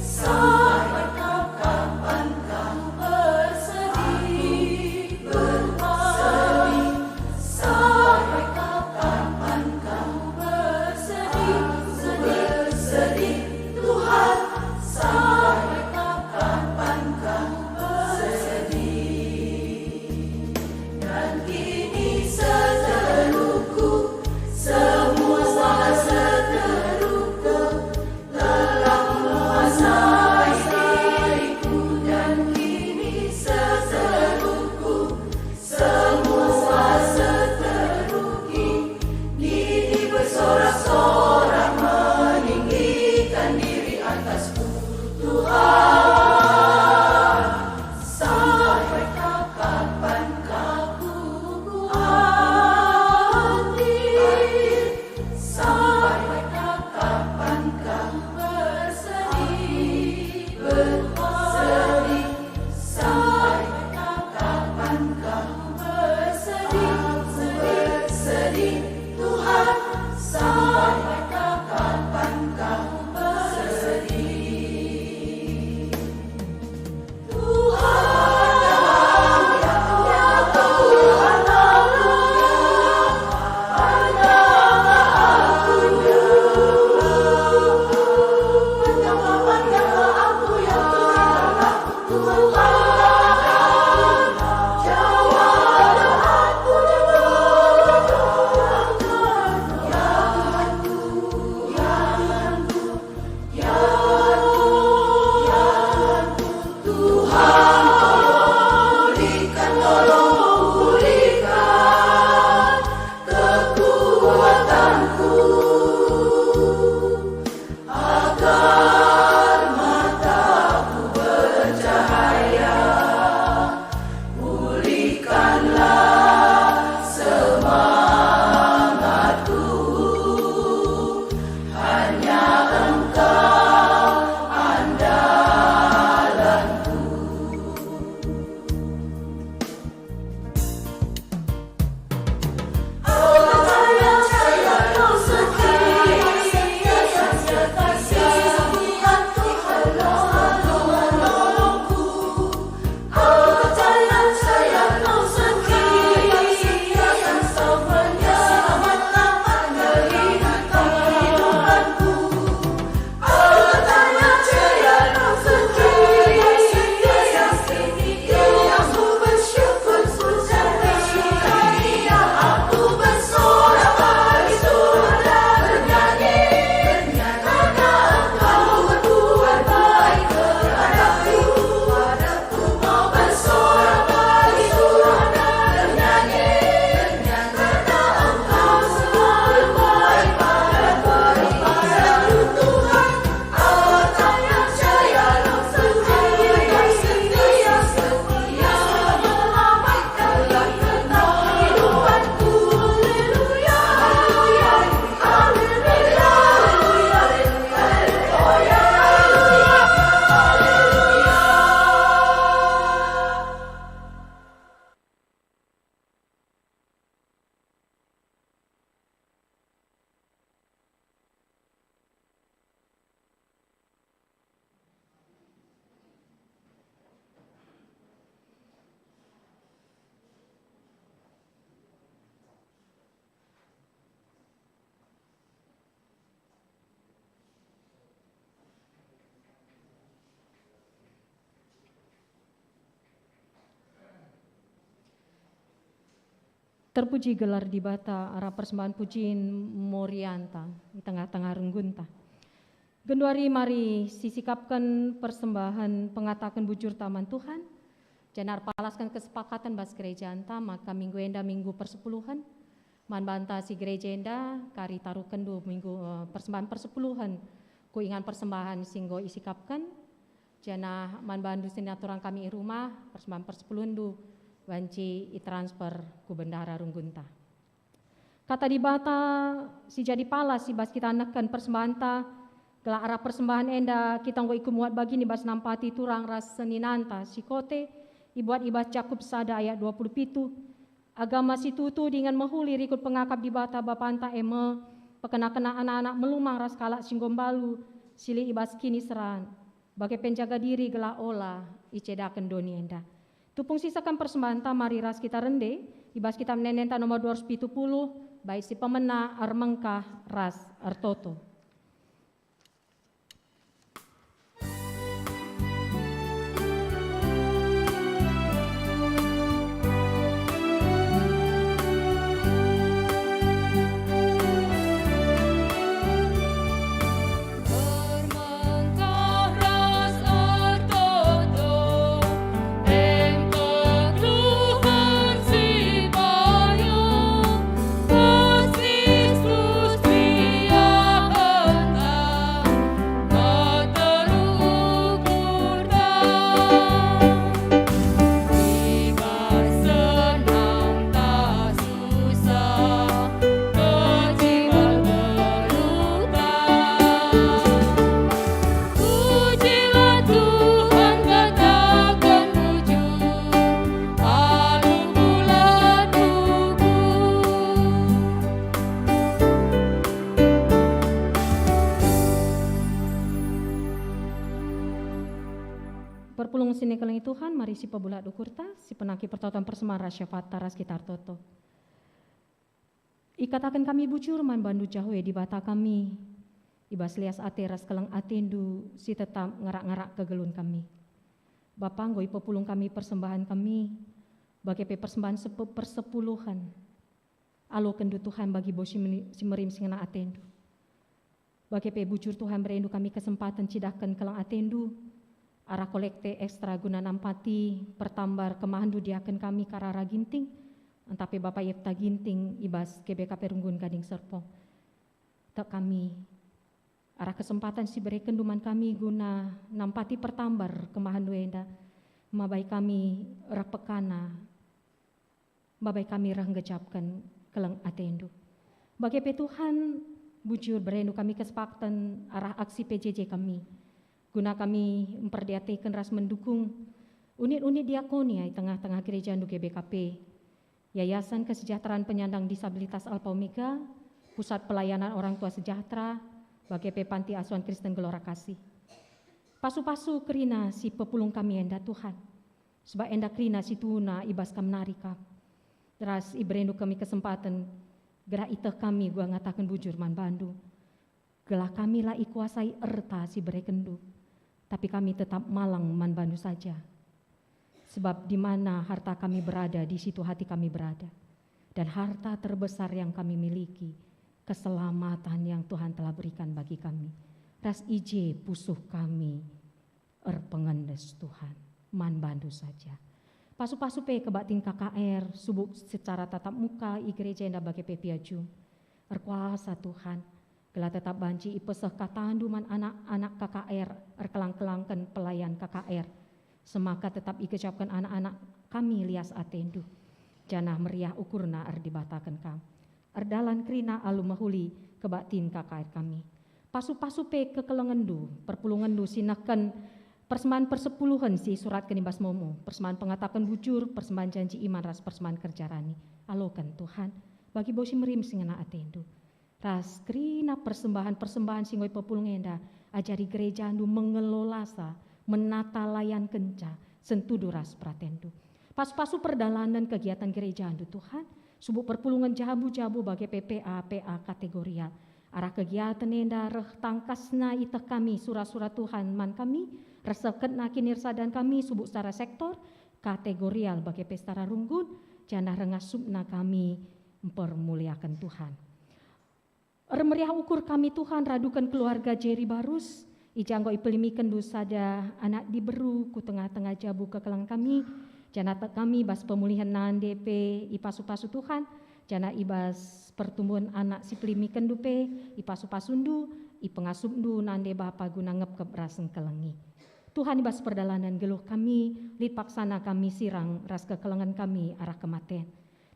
Sampai kapan Kau bersedih? Bersedih. Sampai kapan Kau bersedih? Sedih, sedih, Tuhan. Sampai kapan Kau bersedih? Dan kini seteruku, semua seteruku, telah menguasai diriku. Dan kini seteruku, semua seteruku, kini bersorak-sorak meninggikan diri atasku, Tuhan. Sampai kapan Kau kuanggap? Sampai kapan Kau bersedih, bersedih? Sampai kapan Kau bersedih, bersedih, Tuhan? Sampai kapan Kau bersedih? Ya Tuhan, ya Tuhan, ya Tuhan, Tuhan, tolong pulihkan, tolong pulihkan kekuatanku, agar mataku bercahaya. Pulihkanlah semangatku, hanya Engkau andalanku. Terpuji gelar Dibata arah persembahan pujin morianta i tengah-tengah renggunta. Genduari mari sisikapken persembahen pengataken bujurta man Tuhan, janah erpalasken kesepakatan bas gerejanta maka minggu enda minggu persepuluhen. Man banta si gereja enda kari taruhkenndu minggu, eh, persembahen persepuluhen ku ingan persembahen si enggo isikapken. Janah man bandu senina turang kami i rumah, persembahen persepuluhenndu banci itransfer ku bendahara runggunta. Kata Dibata si jadi palas i bas kita nehken persembahenta, gelah arah persembahen enda kita enggo ikumuat bagin i bas nampati turang ras seninanta si kote, ibuat i bas Jakup sada ayat dua puluh pitu, agama si tutu dingen mehuli rikut pengakap Dibata Bapanta e me, pekena-kena anak-anak melumang ras kalak si enggo mbalu, si lit i bas kiniseran, bage pe njaga diri gelah ola icedaken doni enda. Tupung sisakan persembahenta mari ras kita rende, i bas Kitab Ende-Endenta nomor dua ratus pitu puluh, bait si pemena, ermengkah ras ertoto. Pujilah Tuhan, kataken bujur, alu bulat ukur. Perpulungen si nikelengi Tuhan, mari sipebulat ukurta, sipenangki pertoton persembahen ras syafaat ras kita ertoto. Ikataken kami bujur man bandu Jahwe Dibata kami, i bas lias ate ras keleng atendu si tetap ngarak-ngarak kegeluhen kami. Bapa, enggo ipepulung kami persembahen kami, bage pe persembahen sepe-, persepuluhen. Alokenndu Tuhan bagi bau si meni-, si merim si ngena atendu. Bage pe bujur Tuhan, berendu kami kesempaten cidahken keleng atendu arah kolekte ekstra guna nampati pertambar kemahendu diaken kami Karara Ginting, ntah pe Bapa Yefta Ginting i bas G B K P Runggun Gading Serpong. Tek kami arah kesempaten si berekenndu man kami guna nampati pertambar kemahendu enda, mabai kami reh pekana, mabai kami reh nggejapken keleng atendu. Bage pe Tuhan, bujur berendu kami kesempaten arah aksi P J J kami, guna kami mperdiateken ras mendukung unit-unit diakonia i tengah-tengah gerejandu G B K P, Yayasan Kesejahteraan Penyandang Disabilitas Alfa Omega, Pusat Pelayanan Orang Tua Sejahtera, bage pe Panti Asuhan Kristen Gelora Kasih. Pasu-pasu kerina si pepulung kami enda, Tuhan. Sebab enda kerina si tuhuna i bas Kam nari kap. Ras iberendu kami kesempaten gelah iteh kami guna ngataken bujur man bandu. Gelah kami la ikuasai erta si berekenndu, tapi kami tetap malang man bandu saja. Sebab di mana harta kami berada, di situ hati kami berada. Dan harta terbesar yang kami miliki, keselamatan yang Tuhan telah berikan bagi kami. Ras i je pusuh kami erpengendes, Tuhan, man bandu saja. Pasu-pasu pe kebaktin K K R, subuk secara tatap muka i gereja enda bage pe piaju. Erkuasa, Tuhan, gelah tetap banci ipeseh katandu man anak-anak K K R, erkelang-kelangken pelayan K K R. Semaka tetap igejapken anak-anak kami lias atendu, janah meriah ukurna erdibataken Kam. Erdalan kerina alu mehuli kebaktin K K R kami. Pasu-pasu pe kekelengenndu, perpulungenndu si nehken persembahen persepuluhen si isuratken i bas momo, persembahen pengataken bujur, persembahen janji iman ras persembahen kerja rani. Aloken, Tuhan, bagi bau si merim si ngena atendu. Ras kerina persembahen-persembahen si enggo ipepulung enda, ajari gerejandu mengelolasa, menata layankenca, sentudu ras peratendu. Pasu-pasu perdalanen kegiatan gerejandu, Tuhan, subuk perpulungen jabu-jabu bage pe P A P A kategorial. Arah kegiatan enda reh tangkasna iteh kami sura-sura Tuhan man kami, reh seketna kinirsadan kami subuk secara sektor, kategorial bage pe secara runggun, janah reh ngasupna kami mpermuliaken Tuhan. Ermeriah ukur kami, Tuhan, raduken keluarga Jerry Barus, i ja enggo ipelimikenndu sada anak diberu ku tengah-tengah jabu kekelengen kami, janah tek kami bas pemulihen nande pe ipasu-pasu Tuhan, janah i bas pertumbuhen anak si pelimikenndu pe ipasu-pasundu, ipengasupndu nande bapa guna ngepkep ras ngkelengi. Tuhan, i bas perdalanen geluh kami, lit paksana kami sirang ras kekelengen kami arah kematen.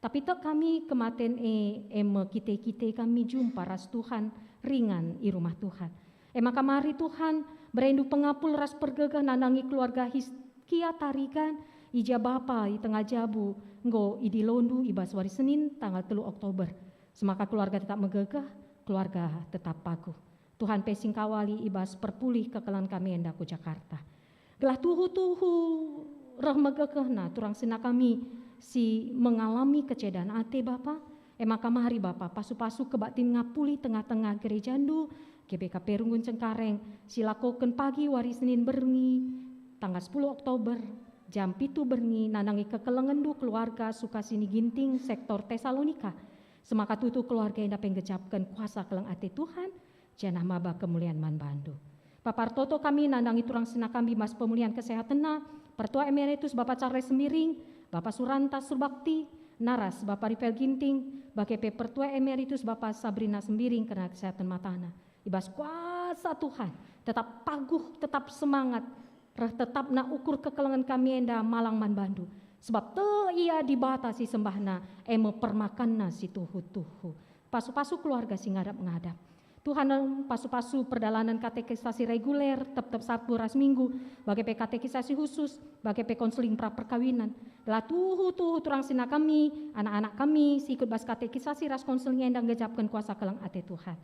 Tapi tek kami kematen e, e me kite-kite kami jumpa ras Tuhan ringan i rumah Tuhan. E maka mari Tuhan, berendu pengapul ras pergegeh nandangi keluarga Hiskia Tarigan, i ja bapa i tengah jabu, enggo idilondu i bas wari Senin tanggal telu Oktober. Semaka keluarga tetap megegeh, keluarga tetap paguh. Tuhan pe singkawali i bas perpulih kekelengen kami enda ku Jakarta. Gelah tuhu-tuhu reh megegehna turang senina kami si mengalami kecedan ate Bapa, e maka mari Bapa pasu-pasu kebaktin ngapuli tengah-tengah gerejandu, G B K P Runggun Cengkareng, si lakoken pagi wari Senin berngi, tanggal sepuluh Oktober, jam pitu berngi nandangi kekelengendu keluarga Sukasini Ginting, sektor Tesalonika. Semaka tutu keluarga enda penggejapken kuasa keleng ate Tuhan, janah maba kemulian man bandu. Bapa ertoto kami nandangi turang senina kami mas pemulihan kesehatenna, Pertua Emeritus Bapa Charles Sembiring, Bapa Suranta Surbakti, naras Bapa Rivel Ginting, bage pe Pertua Emeritus Bapa Sabrina Sembiring kerna kesehatan matana. I bas kuasa Tuhan, tetap paguh, tetap semangat, reh tetapna ukur kekelengen kami enda malang man bandu. Sebab tek ia Dibata si sembahna, e me permakanna si tuhu-tuhu. Pasu-pasu keluarga si ngadap-ngadap. Tuhan, pasu-pasu perdalanen katekisasi reguler, tep-tep Sabtu ras Minggu, bage pe katekisasi khusus, bage pe konseling pra perkawinan. Gelah tuhu-tuhu turang senina kami, anak-anak kami, si ikut bas katekisasi ras konseling enda nggejapken kuasa keleng ate Tuhan.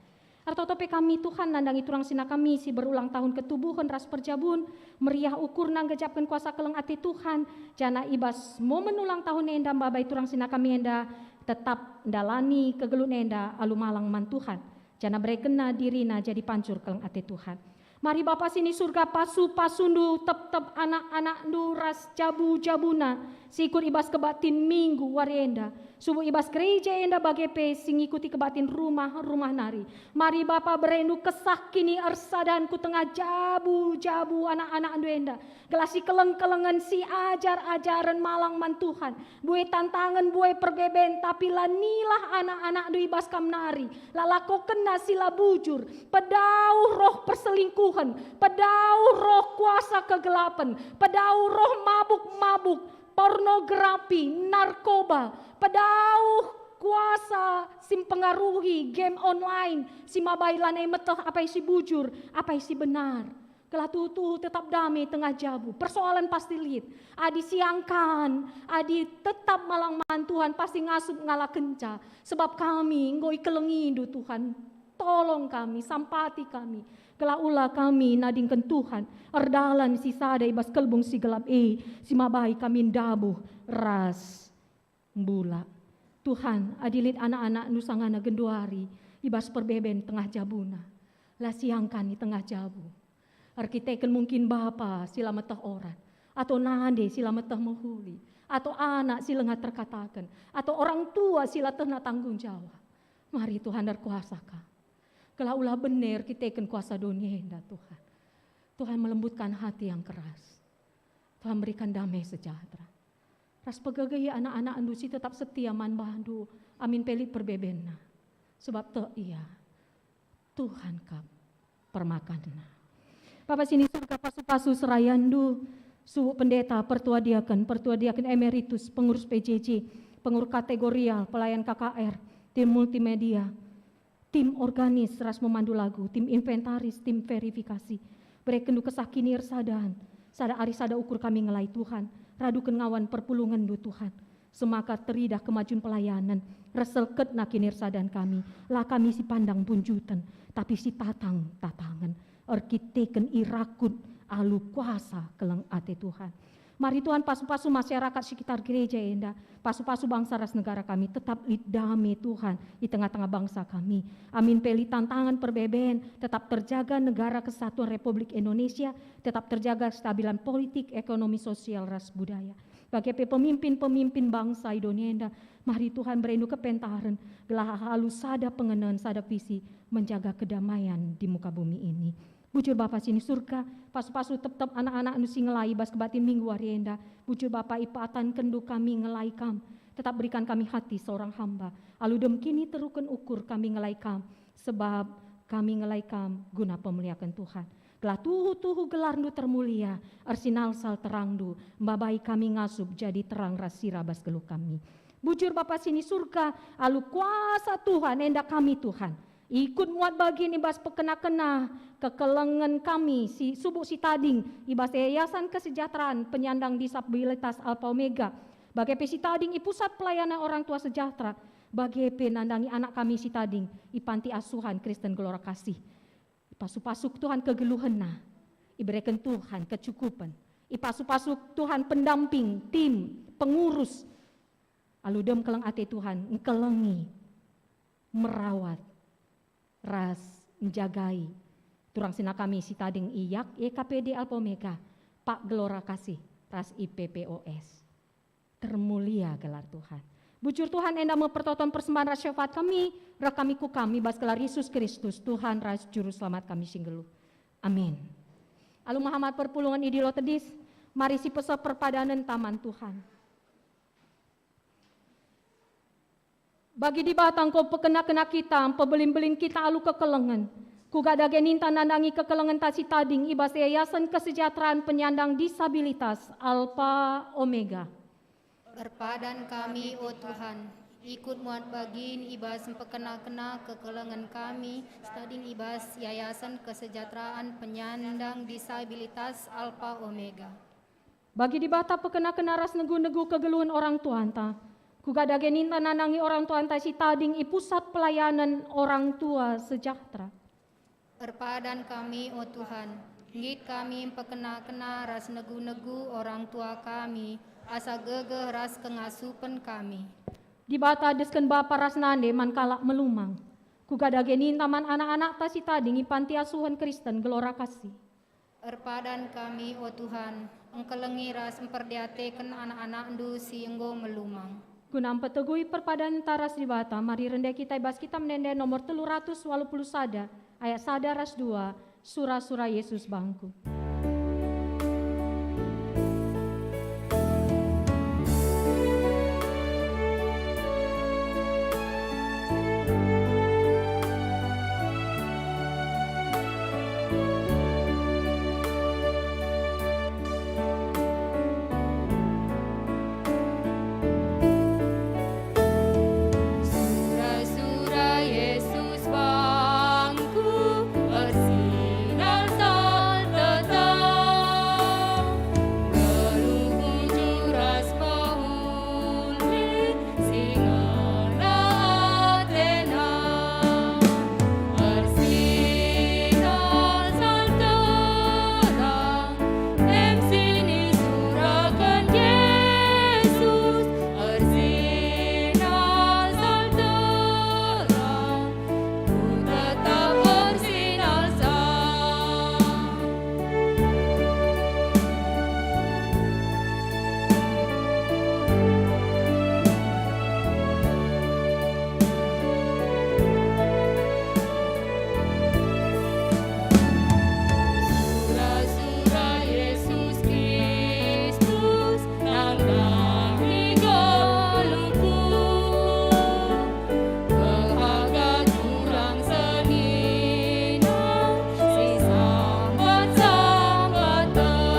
Ertoto pe kami, Tuhan, nandangi turang senina kami si berulang tahun ketubuhen ras perjabun, meriah ukurna nggejapken kuasa keleng ate Tuhan, janah i bas momen ulang tahun enda mbabai turang senina kami enda tetap ndalani kegeluhen enda alu malang man Tuhan, janah berekenna dirina jadi pancur keleng ate Tuhan. Mari Bapa si ni Surga, pasu-pasundu tep-tep anak-anakndu ras jabu-jabuna si ikut i bas kebaktin minggu wari enda, subuk i bas gereja enda bage pe si ngikuti kebaktin rumah-rumah nari. Mari Bapa berendu kesah kini ersadan ku tengah jabu-jabu anak-anakndu enda, gelah si keleng-kelengen, si ajar-ajaren malang man Tuhan, mbue tantangen, mbue perbeben, tapi lanilah anak-anakndu i bas kam nari, la lakokenna si la bujur, pedauh roh perselingkuhen, pedauh roh kuasa kegelapen, pedauh roh mabuk-mabuk, pornografi, narkoba, pedauh kuasa si mpengaruhi, game online, si mabai lanai meteh apai si bujur, apai si benar. Gelah tuhu-tuhu tetap dame tengah jabu. Persoalan pasti lit. Adi siangkan, adi tetap malang man Tuhan, pasti ngasup ngalakenca. Sebab kami enggo ikelengiNdu, Tuhan. Tolong kami, sampati kami. Gelah ula kami nadingken Tuhan, erdalan si sada i bas kelbung si gelap e, si mabai kami ndabuh ras mbula. Tuhan, adi lit anak-anakNdu sangana genduari i bas perbeben tengah jabuna, la siangkan i tengah jabu. Erkiteken mungkin bapa si la meteh orat, atau nande si la meteh mehuli, atau anak si langa terkataken, atau orang tua si la tehna tanggung jawab. Mari Tuhan erkuasa Kam. Gelah ula bene erkiteken kuasa doni enda, Tuhan. Tuhan melembutkan hati yang keras. Tuhan berikan damai sejahtera. Ras pegegehi anak-anakNdu si tetap setia man bandu, amin pe lit perbebenna. Sebab tek ia, Tuhan kap permakanna. Bapa si ni Surga, pasu-pasu serayanNdu, subuk pendeta, pertua diaken, pertua diaken emeritus, pengurus P J J, pengurus kategorial, pelayan K K R, tim multimedia, tim organis ras memandu lagu, tim inventaris, tim verifikasi. BerekenNdu kesah kini ersadan, sada ari sada ukur kami ngelai Tuhan, raduken ngawan perpulungenNdu Tuhan. Semaka teridah kemajun pelayanen, ras selketna kini ersadan kami, la kami si pandang bunjuten, tapi si tatang tatangen, erkiteken irakut alu kuasa keleng ate Tuhan. Mari Tuhan pasu-pasu masyarakat sekitar gereja enda, pasu-pasu bangsa ras negara kami, tetap lit dame Tuhan i tengah-tengah bangsa kami. Amin pe lit tantangan perbeben, tetap terjaga negara kesatuan Republik Indonesia, tetap terjaga kestabilan politik, ekonomi, sosial, ras budaya. Bage pe pemimpin-pemimpin bangsa i doni enda, mari Tuhan berendu kepentaren, gelah alu sada pengenen, sada visi, menjaga kedamaian di muka bumi ini. Bujur Bapa si ni Surga, pasu-pasu tep-tep anak-anakNdu si ngelai bas kebaktin minggu wari enda. Bujur Bapa, ipatankenNdu kami ngelai Kam. Tetap berikan kami hati seorang hamba. Alu dem kini teruken ukur kami ngelai Kam, sebab kami ngelai Kam guna pemuliaken Tuhan. Gelah tuhu-tuhu gelarNdu termulia, ersinalsal terangNdu, mbabai kami ngasup jadi terang ras sira bas geluh kami. Bujur Bapa si ni Surga, alu kuasa Tuhan enda kami, Tuhan, ikut muat bagin i bas pekena-kena kekelengen kami si subuk si tading i bas Yayasan Kesejahteraan Penyandang Disabilitas Alfa Omega, bage pe si tading i Pusat Pelayanan Orang Tua Sejahtera, bage pe nandangi anak kami si tading i Panti Asuhan Kristen Gelora Kasih. Ipasu-pasu Tuhan kegeluhenna, ibereken Tuhan kecukupen, ipasu-pasu Tuhan pendamping, tim, pengurus, alu dem keleng ate Tuhan, engkelengi, merawat, ras njagai turang senina kami si tading i Y K P D Alfa Omega, Pak Gelora Kasih, ras I P P O S. Termulia gelar Tuhan. Bujur Tuhan, enda me pertoton persembahen ras syafaat kami, reh kami ku kami bas gelar Yesus Kristus, Tuhan ras Juru Selamat kami si nggeluh. Amin. Alu mehamat perpulungen idilo tedis, mari sipeseh perpadanenta man Tuhan. Bagi Dibata enggo pekena-kena kita, mpebelin-belin kita alu kekelengen. Kuga dage ninta nandangi kekelengenta si tading i bas Yayasan Kesejahteraan Penyandang Disabilitas Alfa Omega. Perpadan kami, o Tuhan, ikut muat bagin i bas mpekena-kena kekelengen kami si tading i bas Yayasan Kesejahteraan Penyandang Disabilitas Alfa Omega. Bagi Dibata pekena-kena ras negu-negu kegeluhen orang tuanta. Kuga dage ninta nandangi orang tuanta si tading i Pusat Pelayanan Orang Tua Sejahtera. Erpadan kami, o Tuhan, nggit kami mpekena-kena ras negu-negu orang tua kami, asa gegeh ras kengasupen kami. Dibata desken bapa ras nande man kalak melumang. Kuga dage ninta man anak-anakta si tading i Panti Asuhen Kristen Gelora Kasih. Erpadan kami, o Tuhan, engkelengi ras mperdiateken anak-anakNdu si enggo melumang. Guna mpeteguhi perpadanta ras Dibata, mari rende kita i bas Kitab Ende-enden nomor telu ratus waluh puluh sada, ayat sada ras dua, sura-sura Yesus bangku. Sura-sura Yesus bangku ersinar salteta, nggeluh bujur ras mehuli si ngena atena. Ersinar salteta, em si nisuraken Jesus, ersinar salteta, ku tetap ersinar sa. Sura-sura Yesus Kristus nandangi geluhku, mehaga turang senina si sambat-sambaten.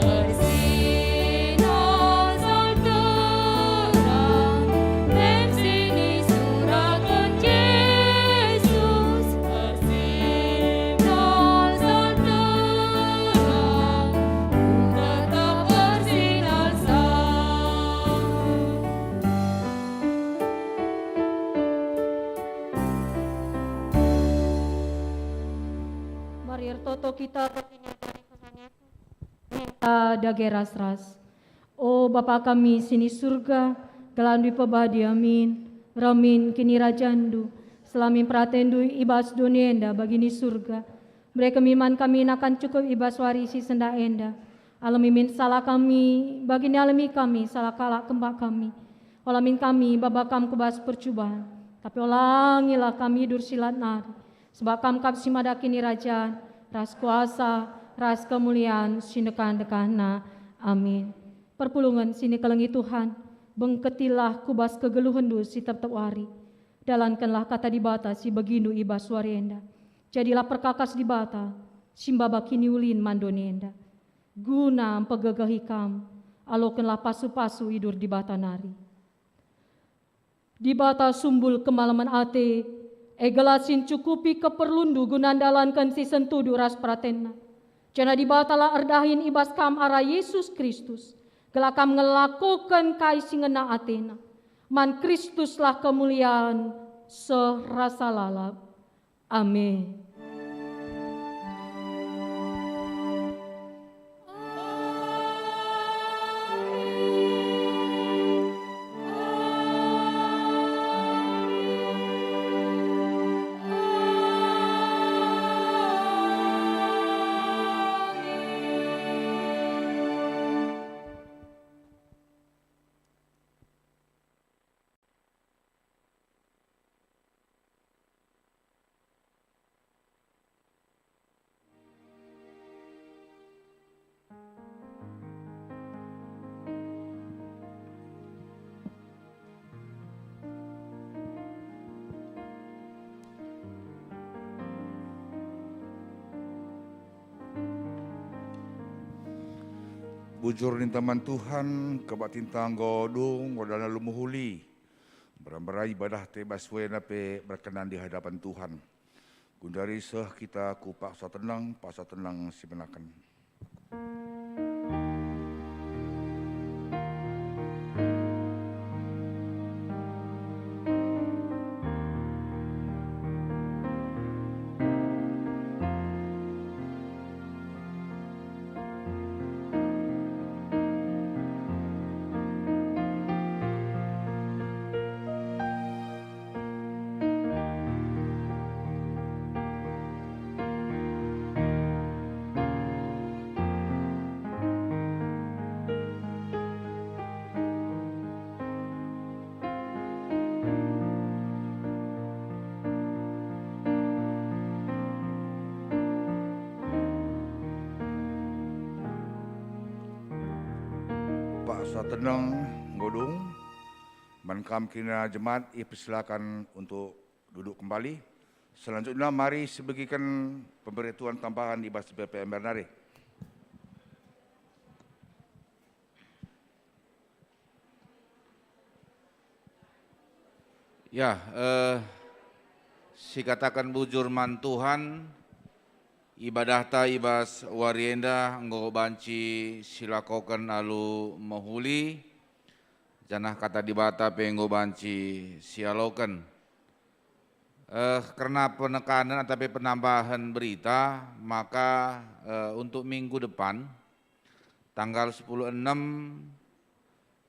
Ersinar salteta, em si nisuraken Jesus. Ersinar salteta, ku tetap ersinar sa. Mari ertoto kita bagi niat dari Tuhan Yesus. Kita dage ras-ras. O Bapa kami si ni Surga, gelarNdu ipebadi, amin. Reh min kinirajanNdu, seh min peratenNdu i bas doni enda bagi ni Surga. Bere kami man kami nakan cukup i bas wari si sendah enda. Alemi min salah kami, bagi nialemi kami salah kalak kempak kami. Ola min kami baba Kam ku bas percuban, tapi olangilah kami idur si lat nari. Sebab Kam kap si mada kinirajan, ras kuasa, ras kemulian si ndekah-ndekahna. Amin. Perpulungen si nikelengi Tuhan, bengketilah ku bas kegeluhenNdu si tep-tep wari. Dalankenlah kata Dibata si begindu i bas wari enda. Jadilah perkakas Dibata, si maba kiniulin man doni enda. Guna mpegegehi kam, Alokenlah pasu-pasu idur Dibata nari. Dibata sumbul kemalemen ate, e gelah si ncukupi keperlundu guna ndalanken si sentudu ras peratenNa. Janah Dibata la erdahin i bas kam arah Yesus Kristus, gelah kam ngelakoken kai si ngena ateNa. Man Kristuslah kemulian seh rasa lalap. Amin. Bujur ninta man Tuhan, kebaktinta enggo dung, enggo dalan alu mehuli. Mbera-mbera ibadahta i bas wena pe berkenan di hadapan Tuhan. Gundari seh kita ku paksa tenang, paksa tenang si menaken. Paksa tenang, enggo dung. Man kam kerina jemaat ipersilakan untuk duduk kembali. Selanjutnya mari sibegiken pemberi Tuhan tambahan i bas B P M R nari. Ya, eh, sikataken bujur man Tuhan, ibadahta i bas wari enda enggo banci silakoken alu mehuli, janah Kata Dibata pe enggo banci sialoken. Eh, kerna penekanen atau pe penambahan berita, maka, eh, untuk minggu depan, tanggal sepuluh enam,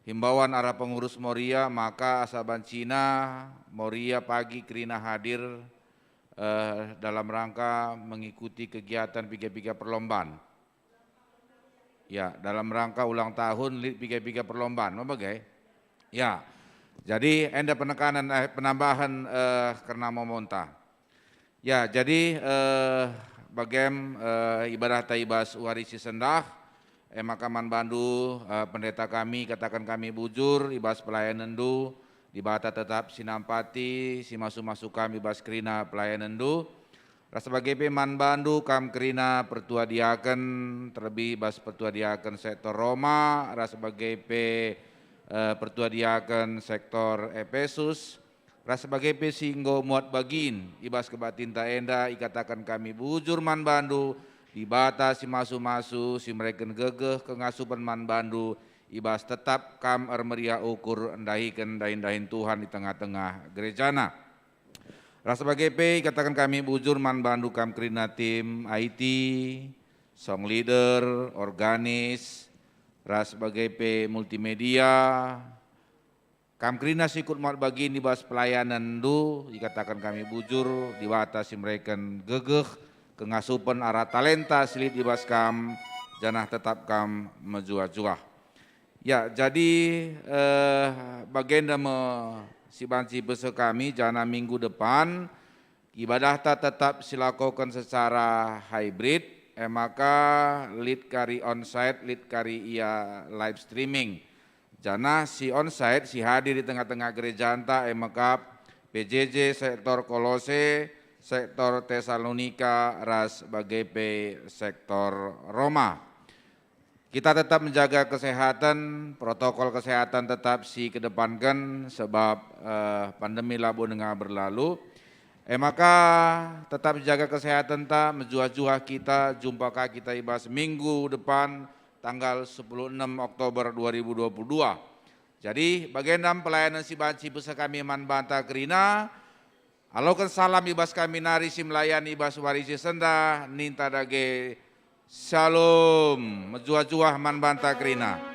himbauan arah pengurus Moria, maka asa bancina Moria pagi kerina hadir, eh, dalam rangka mengikuti kegiatan piga-piga perlombaan. Ya, dalam rangka ulang tahun lit piga-piga perlombaan, me bage? Ya. Jadi, enda penekanen, eh, penambahan, eh, kerna momonta. Ya, jadi, eh, bagem, eh, ibadahta i bas wari si sendah, e maka man bandu, eh, pendeta kami, kataken kami bujur i bas pelayanenndu, Dibata tetap sinampati, simasu-masu kami i bas kerina pelayanenndu. Ras bage pe man bandu kam kerina pertua diaken, terlebih bas pertua diaken sektor Roma, ras bage pe, eh, pertua diaken sektor Epesus, ras bage pe si enggo muat bagin i bas kebaktinta enda, ikataken kami bujur man bandu, Dibata si masu-masu, si mereken gegeh kengasupen man bandu, i bas tetap kam ermeriah ukur ndahiken dahin-dahin Tuhan i tengah-tengah gerejana. Ras bage pe ikataken kami bujur man bandu kam kerina tim I T, song leader, organis, ras bage pe multimedia. Kam kerina si ikut muat bagin i bas pelayanenndu, ikataken kami bujur, Dibata si mereken gegeh, kengasupen arah talenta si lit i bas kam, janah tetap kam mejuah-juah. Ya, jadi, eh, bagenda me si banci bese kami, janah minggu depan ibadahta tetap silakoken secara hybrid, e maka lit kari onsite, lit kari ia live streaming. Janah si onsite, si hadir i tengah-tengah gerejanta, e maka P J J sektor Kolose, sektor Tesalonika, ras bage pe sektor Roma. Kita tetap menjaga kesehatan, protokol kesehatan tetap si kedepankan sebab eh, pandemi labo denga berlalu. E maka tetap jaga kesehatan ta, mejuah-juah kita, jumpa ka kita i bas minggu depan tanggal sepuluh enam Oktober dua ribu dua puluh dua. Jadi bagenda pelayanan si banci pesa kami man banta kerina, aloken salam i bas kami nari si melayani i bas wari si sendah, ninta dage Shalom, mejuah-juah man banta kerina.